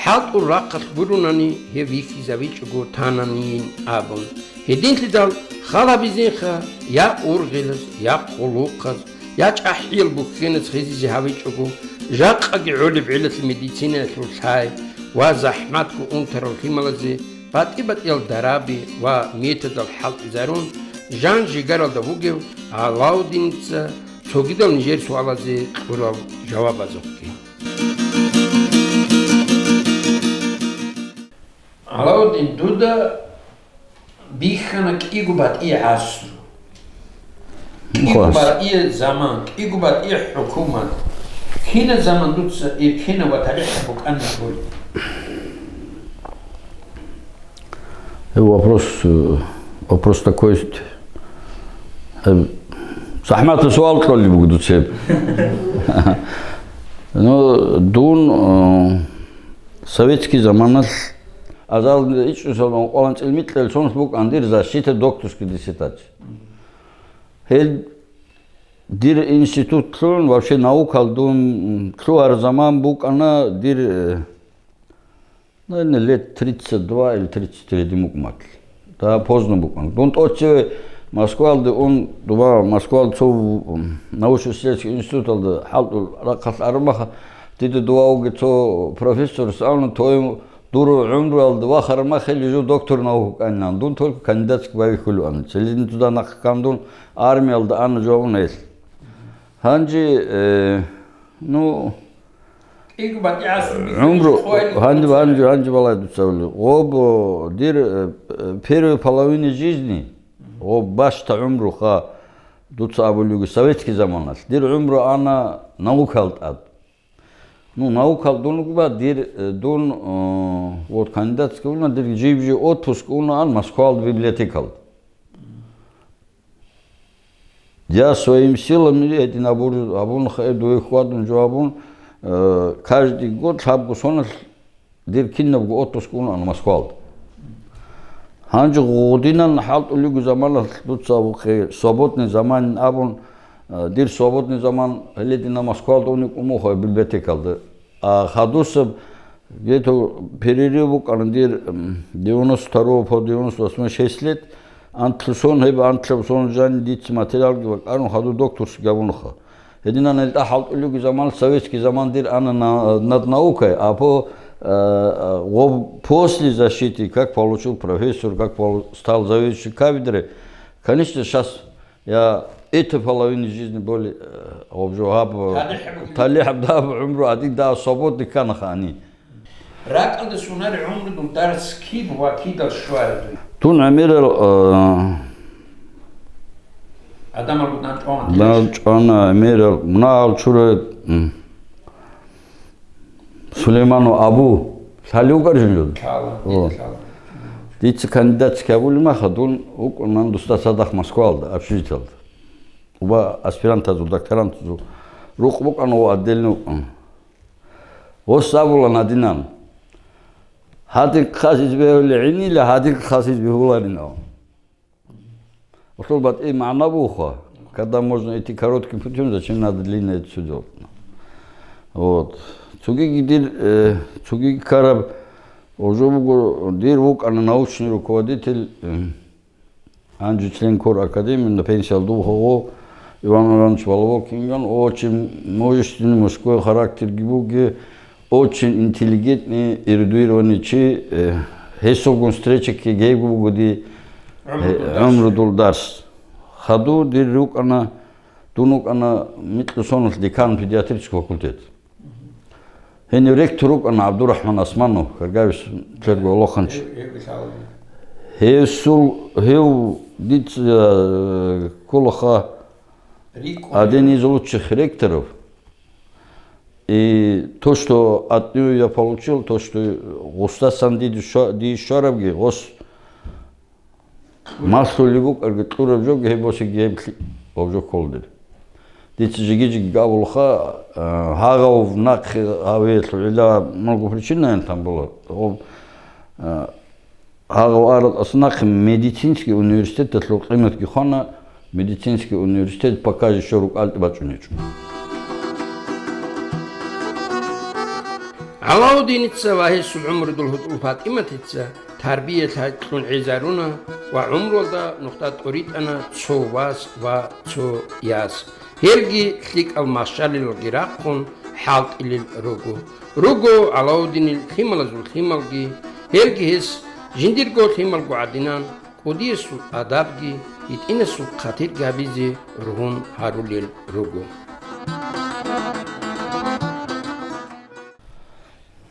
хӀалтӀул рахъалъ гурунани гьев вихьизавичӀого тананин абун. Гьединлъидал хал гьабизинха я ургъелаз, я хъулухъаз, я чӀахӀиял бухьеназ хизизе гьавичӀого, жакъаги гӀолеб гӀелалъе медицинаялъул лъай ва захӀматго унтарал лъималазе батӀи-батӀиял дараби ва методал хӀалтӀизарун, жан-жигаралда вугев Алаудиница цогидал нижер суалазе кьурал жавабазухъги. Алаудин, дуда бихьана кӀиго батӀи гӀасру, кӀиго батӀи заман, кӀиго батӀи хӀукумат. Кинаб заман дуца иркина ва тарихӀ букӀана гури? Э, вопрос, э, вопрос такой, э, захӀматаб суал кьолеб буго дуца гьеб. Ну, дун, э, советский заманалъ азал ичӀнусалда ункъоялда цӀилмикьал соналъ букӀана дир защита докторской диссертации. Гьел дир институтлъун, вообще наукал дун лъугьараб заман букӀана дир, э, наверное, лет тридцать два или тридцать три гьедин букӀун батила. Да, поздно букӀана. Дун тӀоцеве Москвалде ун, дуба Москвалда цо, м, научно-исследовательский институталда хӀалтӀул рахъалъ араб маха, дида дувагоги цо профессорас абуна, твоем дур гӀумруялда вахараб махалъ гьев доктор наук вукӀанин. Дун только кандидатский вавихьулев ана. Целидин туда нахъ ккан дун армиялда ана жо гьабуна гьелъ. Гьанже, э, ну, КӀиго батӀи гӀасру гӀумру, гьанже, гьанже, гьанже балагье дуца абулеб. Гъоб, дир, э, первой половины жизни, гъоб бащда гӀумруха, дуца абулеб буго советский заманалъ. Дир гӀумру ана наукал тӀад. Ну, наукал дун буго ба, дир, э, дун, э, вот, кандидатский уна, дир жиб-жиб отпуск уна ан Москвалда библиотекалда. Я своими силами гьедин абур-, абун, хай дуе хьвадун жо абун, э, каждый год лъабго соналъ дир кинабго отпуск уна ан Москвалда. Гьанже гъудинан хӀалтӀулего заманалъ дуца абухъе свободный заман абун, э, дир свободный заман гьеледина Москвалда уник умухъа библиотекалда. А хадусаб где-то перерыв букӀана дир, м, девяносто второго по девяносто восьмой шесть лет, антлъусон гьеб антлъабсон жан дица материалги бакӀарун хадур докторский гьабунаха. Гьединан гьелда хӀалтӀулего заман, советский заман дир ана на-, над наукай, а по А, а, вот после защиты, как получил профессор, как полу-, стал заведующим кафедрой, конечно, щас я этой половины жизни более, э, обжо гьаб, э, талихӀ гьаб, да, гӀумру гьадин да свободный кканаха гьани. РакӀалде сунар гӀумрудул дарс киб ва кидал щвараб? Дун гӀемерал, э, Адамалгун чӀван, дан чӀвана гӀемерал, мунагьал чура, м, Сулейманов Абу лъалев вукӀар жинжуда? Лъала, О. Дица лъала. Дица кандидатский абулеб маха, дун вукӀунан дусда цадахъ Москвалда, общежитиялда. Уба аспирантазул, докторантазул рукъ букӀана ва отдельно вукӀана. Гъос абула гьадинан: «Гьадин хъасиз бегьули гӀинила, гьадин хъасиз бегьуларинал». Гъосул батӀи магӀна буха: «Когда можно идти коротким путём, зачем надо длинное это всё делать?» Вот. Цогиги дир, э, цогиги ккараб уже буго, дир вукӀана научный руководитель, э, Гьанже член кор академии, на пенсиялда вуго Иван Иванович Воловокин, очень мужественный мужской характерги буго, очень интеллигентный, эрудированный чи, э, гьесулгун встречаги гьебги буго ди, э, гӀумрудул дарс. Хаду дир рукӀана, дун вукӀана микьусоналъ декан педиатрический факультет. Гьенив ректор вукӀана ГӀабдурахӀман Османов, Каргавис Черго Лоханч. Гьев, гьев лъала. Гьесул, гьев дица, э, кколаха один из лучших ректоров. И то, что от него я получил, то, что гъусдасан диде щва-, дие щварабги, гъос малъулеб букӀарги, кьураб жоги гьеб босиги гьеб лъи-, гьаб жо кколдир. Дица жиги-жиги абулха, а, гьагъав нахъе гьаве лъугӀила много причинаян там было. Гьоб, а, гьагъав арал ас нахъе медицинский университеталъул къиматги хвана, медицинский университет пока ещё рукӀалде бачӀунечӀо. Алаудиница ва гьесул гӀумрудул гьутӀул ПатӀиматица тарбиялъ кьун гӀезаруна ва гӀумруялда нухда тӀуритӀана цо вас ва цо яс. Гьелги лъикӀал махщалилалги рахъун хӀалтӀилел руго. Руго Алаудинил лъималазул лъималги, гьелги гьес жиндирго лъималго гӀадинан кӀудиясул адабги, гьитӀинасул хъатирги гьабизе ругьун гьарулел руго.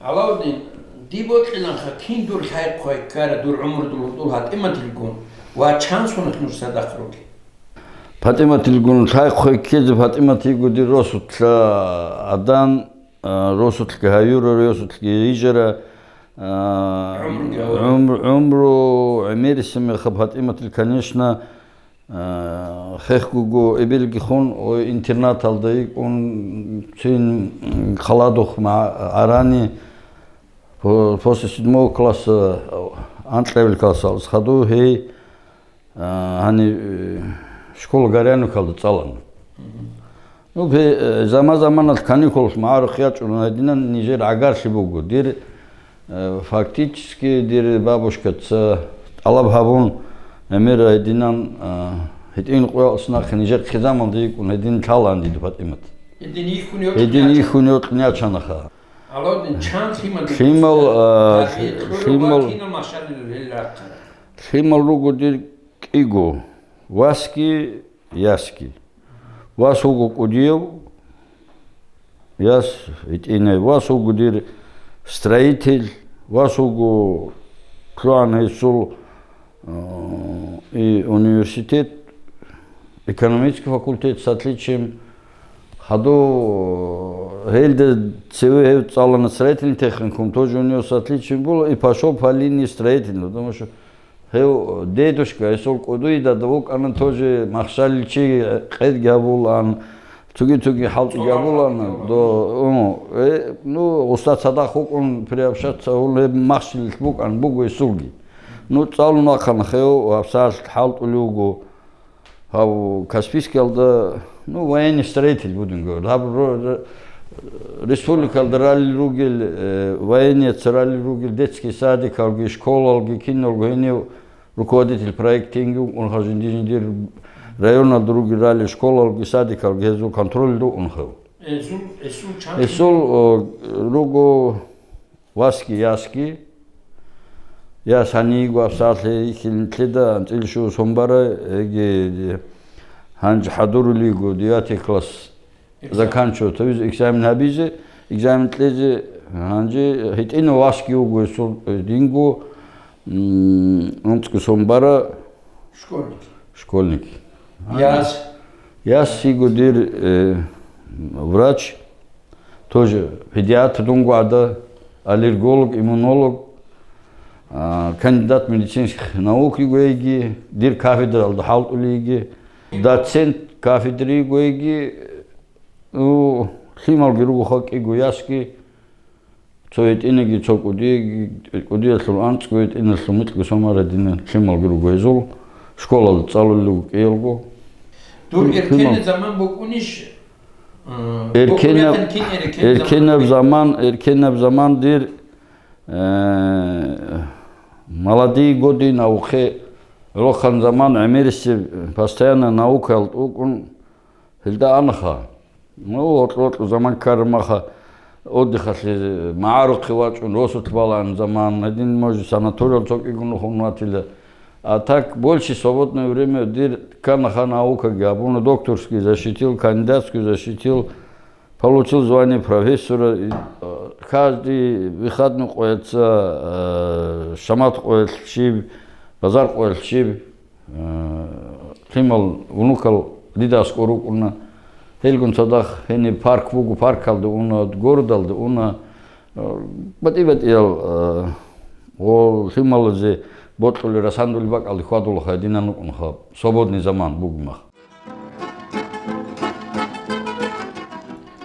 Алаудин, дие бокьиланха кин дур лъай-хъвай ккара дур гӀумрудул гьутӀул ПатӀиматилгун ва чан соналъ нуж цадахъ ругел? ПатӀиматилгун лъай-хъвай ккезе ПатӀимат йиго дир росулъа гӀадан, а, росулъги гьаюра, росулъги гьижара, а, гӀумруги гьавура. ГӀумр-, гӀумру гӀемерисеб мехаб ПатӀиматил, конечно, А, хехго эбелги хун, ой, интернаталда йикӀун, цин, м, халадухъ ма-, арани, по-, после седьмого класса, а, анкьабил классалъ хаду гьей, а, гьани, э, школа Горяновкалда цӀалана. Ну, пе-, э, заман-заманалъ каникулалъ магӀарухъ ячӀун гьединан нижер гӀагарлъи буго. Дир, э, фактически дир бабушкаца тӀалаб гьабун, гӀемер гьединан, э, гьитӀин къоялъ нахъе нижер хъизамалда йикӀун гьедин лъалаан дида ПатӀимат. Гьедин йихьун йокьун Гьедин ячана. Йихьун йокьун ячанаха. Аллагьдин чан лъимал Лъимал, э, тарбият кьурав лъимал, ва кинал махщалил гьел рахъарал? Лъимал руго дир кӀиго, васги, ясги. Вас вуго кӀудияв, яс гьитӀинай, вас вуго дир строитель, вас вуго лъугӀан гьесул, э, и университет, экономический факультет с отличием. Хаду, э, гьелда цеве гьев цӀалана строительный техникум, тоже у него с отличием было, и пошёл по линии строительного, потому что Гьев дедушка, гьесул кӀудида вукӀана тоже махщалил чи, къедги гьабулаан, цоги-цоги хӀалтӀиги гьабулаан, до, ну, э, ну, устад цадахъ вукӀун приобщаться гьавун гьеб махщалилъ букӀан буго гьесулги. Ну, цӀалун вахъана гьев, гьабсагӀат хӀалтӀулев вуго. Гьав Каспийскиялда, ну, военный строитель бугин гуро. Гьаб ро-, ро-, республикалда ралел ругел, э, военияца ралел ругел детский садикалги, школалги, киналго гьенив руководитель проектинги вукӀун, ха жинди-жиндир районалда ругел ралел школалги, садикалги гьезул контроль дукӀун хев. Эсул, эсул чан? Эсул, о, руго Васги, ясги. Яс гьанивго абсалъе йихьилин лъеда анцӀила щуго сон бара, эги гьанже хӀадурулиго девятый класс заканчивать гьабизе, экзамен гьабизе, экзамен кьезе, гьанже гьитӀинав васги вуго гьесул, динго, м, анцӀго сон бара. Школьник. Школьник. Яс? Яс йиго дир, э, врач, тоже педиатр дунго гӀада, аллерголог, иммунолог, а, кандидат медицинских наук йиго йиги, дир кафедралда хӀалтӀулей йиги, доцент кафедры йиго йиги, ну, лъималги руго халкъиго ясги, цо гьитӀинаги, цо кӀудиеги, кӀудиялъул анцӀго, гьитӀиналъул микьго сон бара дина лъималги руго гьезул, школалда цӀалулел руго кӀиялго. Дур Лъимал- эркенаб заман букӀунищ? Э, Эркенаб, букӀунетан кин эркенаб заман? Эркенаб заман, эркенаб заман дир, э, молодые годы, навухъе гӀолохъан заман, гӀемерисеб, постоянно наукаялда вукӀун, гьелда анаха. Ну, гьоркьо-гьоркьо заман ккараб маха, отдыхалъе магӀарухъе вачӀун, росулъ балагьун заман, гьедин, может, санаториялда цо кӀиго нухун ватила. А так, больше свободное время дир кканаха, наукаги гьабуна, докторский защитил, кандидатскую защитил, получил звание профессора. И, э, каждый выходной къоялъ, э, шамат къоялъ щиб, базар къоялъ щиб. Э, лъимал внукал дида аскӀор рукӀуна. Гьелгун цадахъ гьениб парк буго, паркалда уна, городалда уна. Э, батӀи-батӀиял, э, гъо лъималазе бокьулел, расандулел бакӀалде хьвадулаха, гьединан рукӀунаха, свободный заман бугеб мах.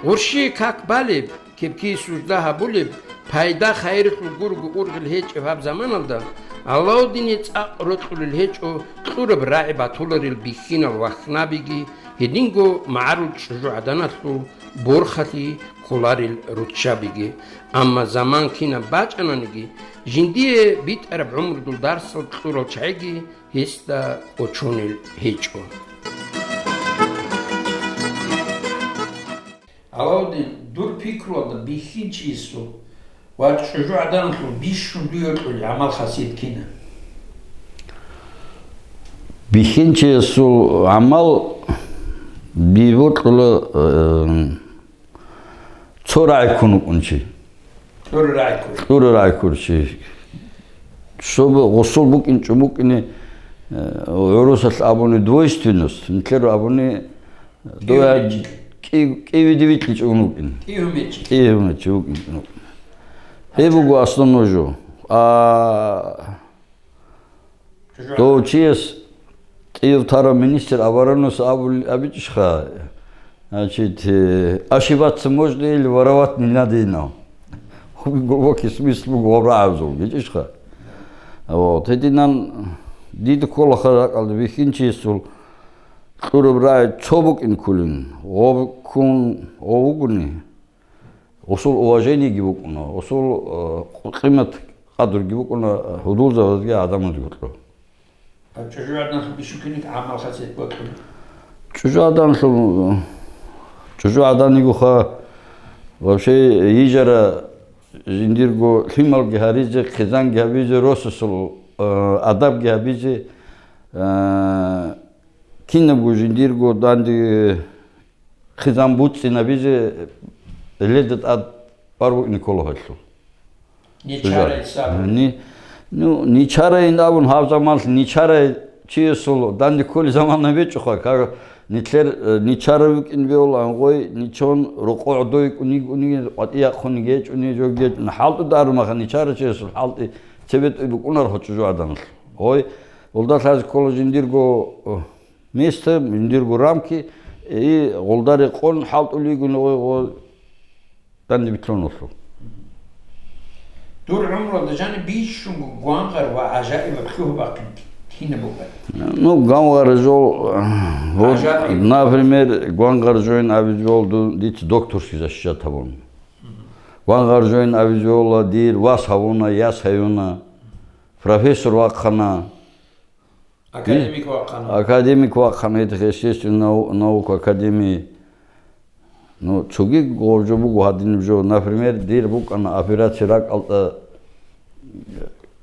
Гъурщи как балеб, кепкие сужда гьабулеб, пайда-хайралъул гурого ургъел гьечӀеб гьаб заманалда, Аллагьудине цӀакъ рокьулел гьечӀо кьураб рагӀи батуларел бихьинал вахнабиги, гьединго магӀарул чӀужугӀаданалъул борхалъи кколарел руччабиги. Амма заман кинаб бачӀананиги, жиндие битӀараб гӀумрудул дарсал кьурал чагӀиги гьесда кӀочонел гьечӀо. Алаудин, дур пикруялда бихьинчиясул ва чӀужугӀаданалъул бищун дуе бокьулеб гӀамал-хасият кина? Бихьинчиясул гӀамал бибокьула, э, цо рагӀи ккун вукӀун чи. Кьураб рагӀи ккун. Кьураб рагӀи ккун чи. Щоба гъосул букӀин чӀун букӀине, э, гӀурусалъ абуни двойственность, нилъер абуни, кӀиго доя мечи. КӀи-, кӀивиде вилълъичӀун вукӀин. КӀиго мечи. КӀиго мечи вукӀин. Гьеб буго основной жо. А, дов чияс кӀиев тарав министр обороны абул-, абичӀищха, значит, э, ошибаться можно или воровать не надо, инал. Глубокий смысл буго гьаб рагӀабазул, гьечӀищха? Вот, гьединан дида кколаха ракӀалда бихьинчиясул кьураб рагӀи цо букӀин кколин, гъоб ккун гъов вугони. Гъосул уважениеги букӀуна, гъосул, э, къимат-къадруги букӀуна, э, гьудулзабазги гӀадамазги гьоркьо. А чӀужугӀаданалъул бищун кинаб гӀамал-хасият бокьула? ЧӀужугӀаданалъул, чӀужугӀадан йигоха, вообще, йижара жиндирго лъималги гьаризе, хъизанги гьабизе, росасул, э, адабги гьабизе, э, кинабго жиндирго данде хъизан буцӀцӀинабизе, гьелда тӀад барбукӀине ккола гьелъул. Ничарай саб. Ни-, ну, ничарайин абун гьаб заманалъ ничарай чиясул данде кколеб замана гьечӀоха, как нилъер, э, ничара вукӀин бегьулаан гъой, ничон рокъо гӀодой кӀуни-кӀуни, къватӀи яхъуни гьечӀони, жо гьечӀони, хӀалтӀуда арумаха ничара чиясул хӀалтӀи цебетӀи букӀунарохо чӀужугӀаданалъ. Гъой, гъолда лъазе ккола жиндирго, э, место, жиндирго рамки, и гъолда рекъон хӀалтӀулигун гъо-, гъо-, данде битлъун вуссун. Дур гӀумруялда жаниб бищунго гвангъар ва гӀажаибаб лъугьа-бахъин кинаб бугеб? Ну, гвангъар жо, вот, гӀажаиб. Например, гвангъар жойин абизе бегьула ду-, дица докторский защищать гьабун. Гвангъар жойин абизе бегьула дир вас гьавуна, яс гьаюна, профессор вахъана. Академик вахъана. Академик вахъана, это естественная нау-, наука академии. Ну, цоги гъов жо буго гьадинаб жо. Например, дир букӀана операция ракӀалда,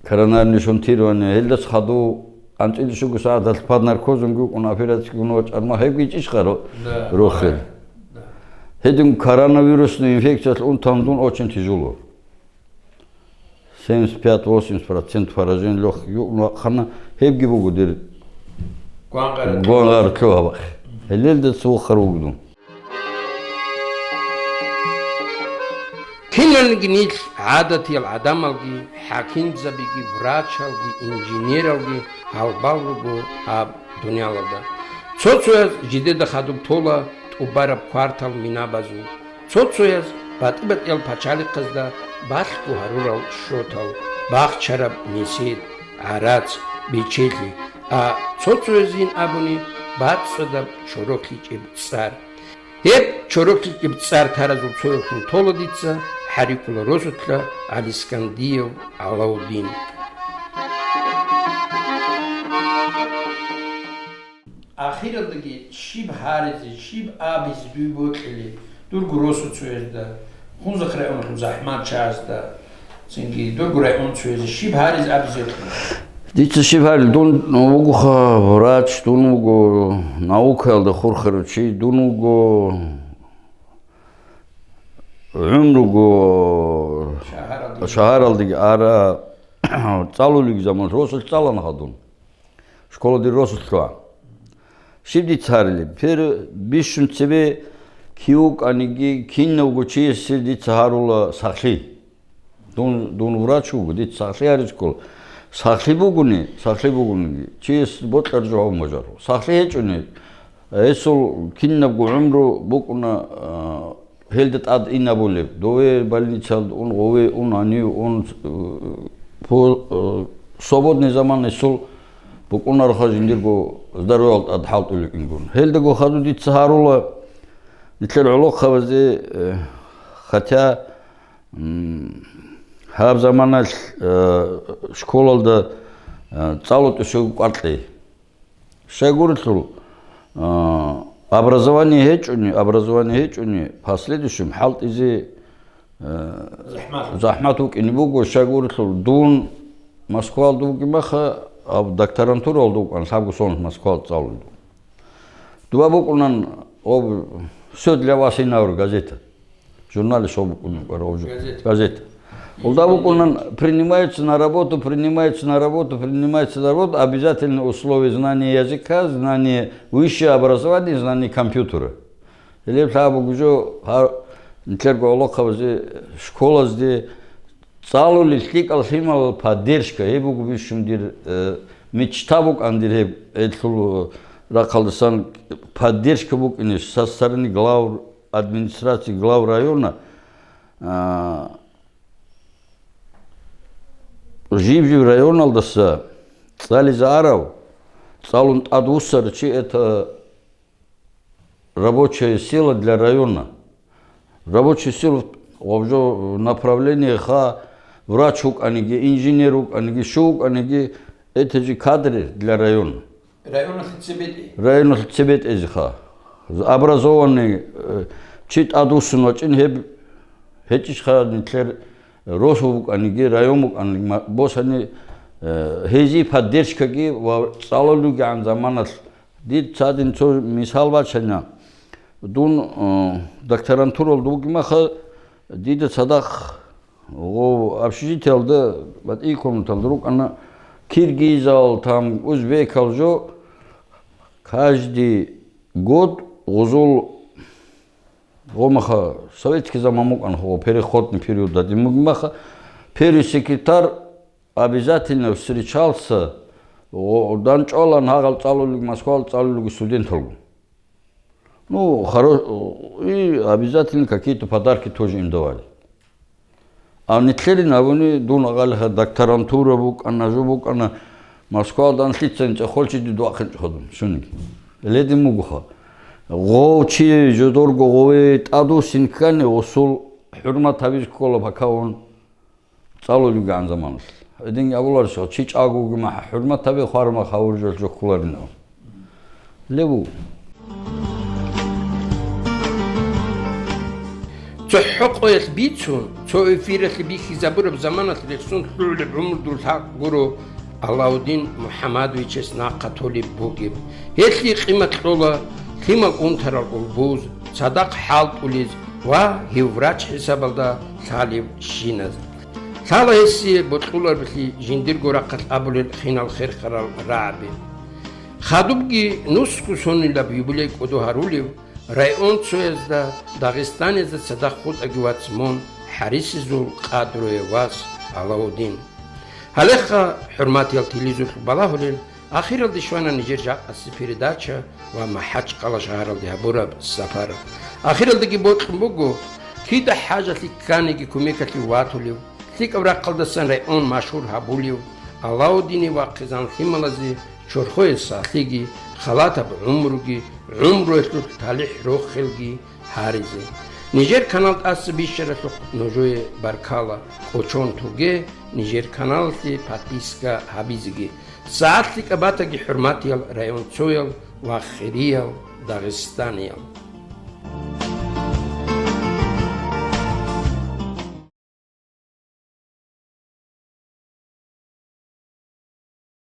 коронарное шунтирование, гьелдас хадув анцӀила щуго сагӀаталъ под наркозом вукӀун операциягун вачӀарма, гьебги ичӀищха ро-, Да. рохел? Да. Гьедин коронавирусный инфекциялъ унтан дун очень тяжело. Семьдесят пять-восемьдесят процент поражение лёгких юкъун вахъана, гьебги буго дир Гвангъара гвангъара лъугьа-, лъугьа бахъи. Гьелелда цо вахъар вугдун. Киналниги нилъ гӀадатиял гӀадамалги, хӀакимзабиги, врачалги, инженералги гьалбал руго гьаб дуниялалда. Цо-цояз жидеда хадуб тола тӀубараб квартал минабазул, цо-цояз батӀи-батӀиял пачалихъазда балъго гьарурал шотал, бахчараб месед, гӀарац, бичелъи, а цо-цоязин абуни бацӀцӀадаб чороклъичӀеб цӀар. Гьеб чороклъичӀеб цӀар таразул цоялъун тола дица ХӀарикӀула росулъа ГӀалискандиев ГӀалаудин. Ахиралдаги щиб гьаризе, щиб абизе дуе бокьилеб, дурго росуцоязда, Хунзахъ районалъул захӀманчазда, цинги дурго районцоязе щиб гьаризе абизе бокьилеб? Дица щиб гьарил, дун вугоха врач, дун вуго наукаялда хурхарав чи, дун вуго гӀумруго Шагьаралдаги. Шагьаралдаги ара цӀалулеги заман росулъ цӀалана хадун. Школа дир росулъ лъугӀа. Щиб дица гьарилеб? Пер бищун цебе кив вукӀаниги, кинавго чиясе дица гьарула сахлъи. Дун, дун врач вуго, дица сахлъи гьаричӀого. Сахлъи бугони, сахлъи бугониги, чияс бокьараб жо гьабун бажаро. Сахлъи гьечӀони, гьесул кинабго гӀумру букӀуна, а, гьелда тӀад инабулеб. Дове больницалда ун, гъове ун, гьанив ун, э, по, э, свободный заман гьесул букӀунароха жиндирго здоровьял тӀад хӀалтӀулеб ингун. Гьелдаго хадур дица гьарула нилъер гӀолохъабазе, э, хотя М, гьаб заманалъ, э, школалда, э, цӀалутӀе щуго кӀвар кьей. Щайгурелъул, э, образование гьечӀони, образование гьечӀони, последующем хӀалтӀизе, э, ЗахӀмат. ЗахӀмат вукӀине буго, щайгурелъул дун Москвалда вугеб маха, аб-, докторантуралда вукӀана, лъабго сон Москвалда цӀалулев. Дуба букӀунан об «Всё для вас, Инаур» газета. Журналист об букӀунан, об жу-, Газета. газета. Улда букӀунан: «Принимается на работу, принимается на работу, принимается на работу, обязательное условие — знание языка, знание, высшее образование, знание компьютера». Гьелеб лъаб бугеб жо гьар-, нилъерго гӀолохъабазе, школазде, ЦӀалулел лъикӀал лъимал поддержка, гьеб буго бищун дир, э, мечта букӀан дир гьеб, гьелъул рахъалдасан поддержка букӀине со стороны глав администрации, глав района, а, жиб-жиб районалдаса цӀализе арав, цӀалун тӀадвуссарав чи, это рабочая сила для района. Рабочая сила в, в направлениеха, врач вукӀаниги, инженер вукӀаниги, щив вукӀаниги, это же кадры для района. Районалъе цебетӀе. Районалъе цебетӀезеха. Образованный, э, чи тӀадвуссун вачӀин гьеб гьечӀищха нилъер росу букӀаниги, район букӀаниги, ма-, босани, э, гьезие поддержкаги ва цӀалулевгӀан заманалъ Дир цадин цо мисал бачана. Дун, э, докторантуралда вугимаха, дида цадахъ гъов общежитиялда, батӀи комнаталда рукӀана, киргизал, там, узбекал жо, каждый год гъузул гъомаха, советский заман букӀана, гъо, переходный период дадин бугимаха, первый секретарь обязательно встречался, о, данчӀвалан гьагъал цӀалулел, Москвал цӀалулел студенталгун. Ну, хоро-, и обязательно какие-то подарки тоже им давали. А нилъерин абуни, дун гьалха докторантура букӀана, жо букӀана, Москвалда анлъицан чӀахолчи дид вахъинчӀо ходун, суниг. Ледин мугуха. Гъов чи жодорго гъове тӀадвуссин ккани, гъусул хӀурмат гьабиз ккола, пока он цӀалулевгӀан заманалъ. Гьедин абуларищ, чи чӀаго вугима хӀурмат гьабе, хварма хавуржал жо кколарин. Леву. ЦохӀо къоялъ бицун, цо эфиралъе бихьизабураб заманалъ рехсон лъугӀулеб гӀумру дур лъакъ гуро Алаудин МухӀамадовичес нахъа толеб бугеб. Гьелъие къимат кьола лъимал унтарал улбуз, цадахъ хӀалтӀулез ва гьев врач хӀисабалда лъалев щиназ. Лъала гьесие бокьуларелъи жиндирго рахъалъ абулел хинал херхарал рагӀаби. Хадубги нусго сонилаб юбилей кӀодо гьарулев, районцоязда, Дагъистаниязда цадахъ хутӀаги вац мун, хӀарисезул къадруе вас Алаудин. Гьалеха, хӀурматиял телевизорлъ балагьулел, ахиралде щвана нижер жакъасе передача ва МахӀачкъала шагьаралде гьабураб сапар. Ахиралдаги бокьун буго, кида хӀажалъи кканиги кумекалъе ватулев, лъикӀаб рахъалдасан район машгьур гьабулев Алаудине ва хъизан лъималазе чорхое сахлъиги, халатаб гӀумруги, гӀумруялъул талихӀ-рохелги гьаризе. Нижер канал тӀаса бищаралъухъ нужее баркала, кӀочон тоге, нижер каналалъе подписка гьабизеги. СагӀат лъикӀаб батаги, хӀурматиял районцоял ва хириял дагъистаниял.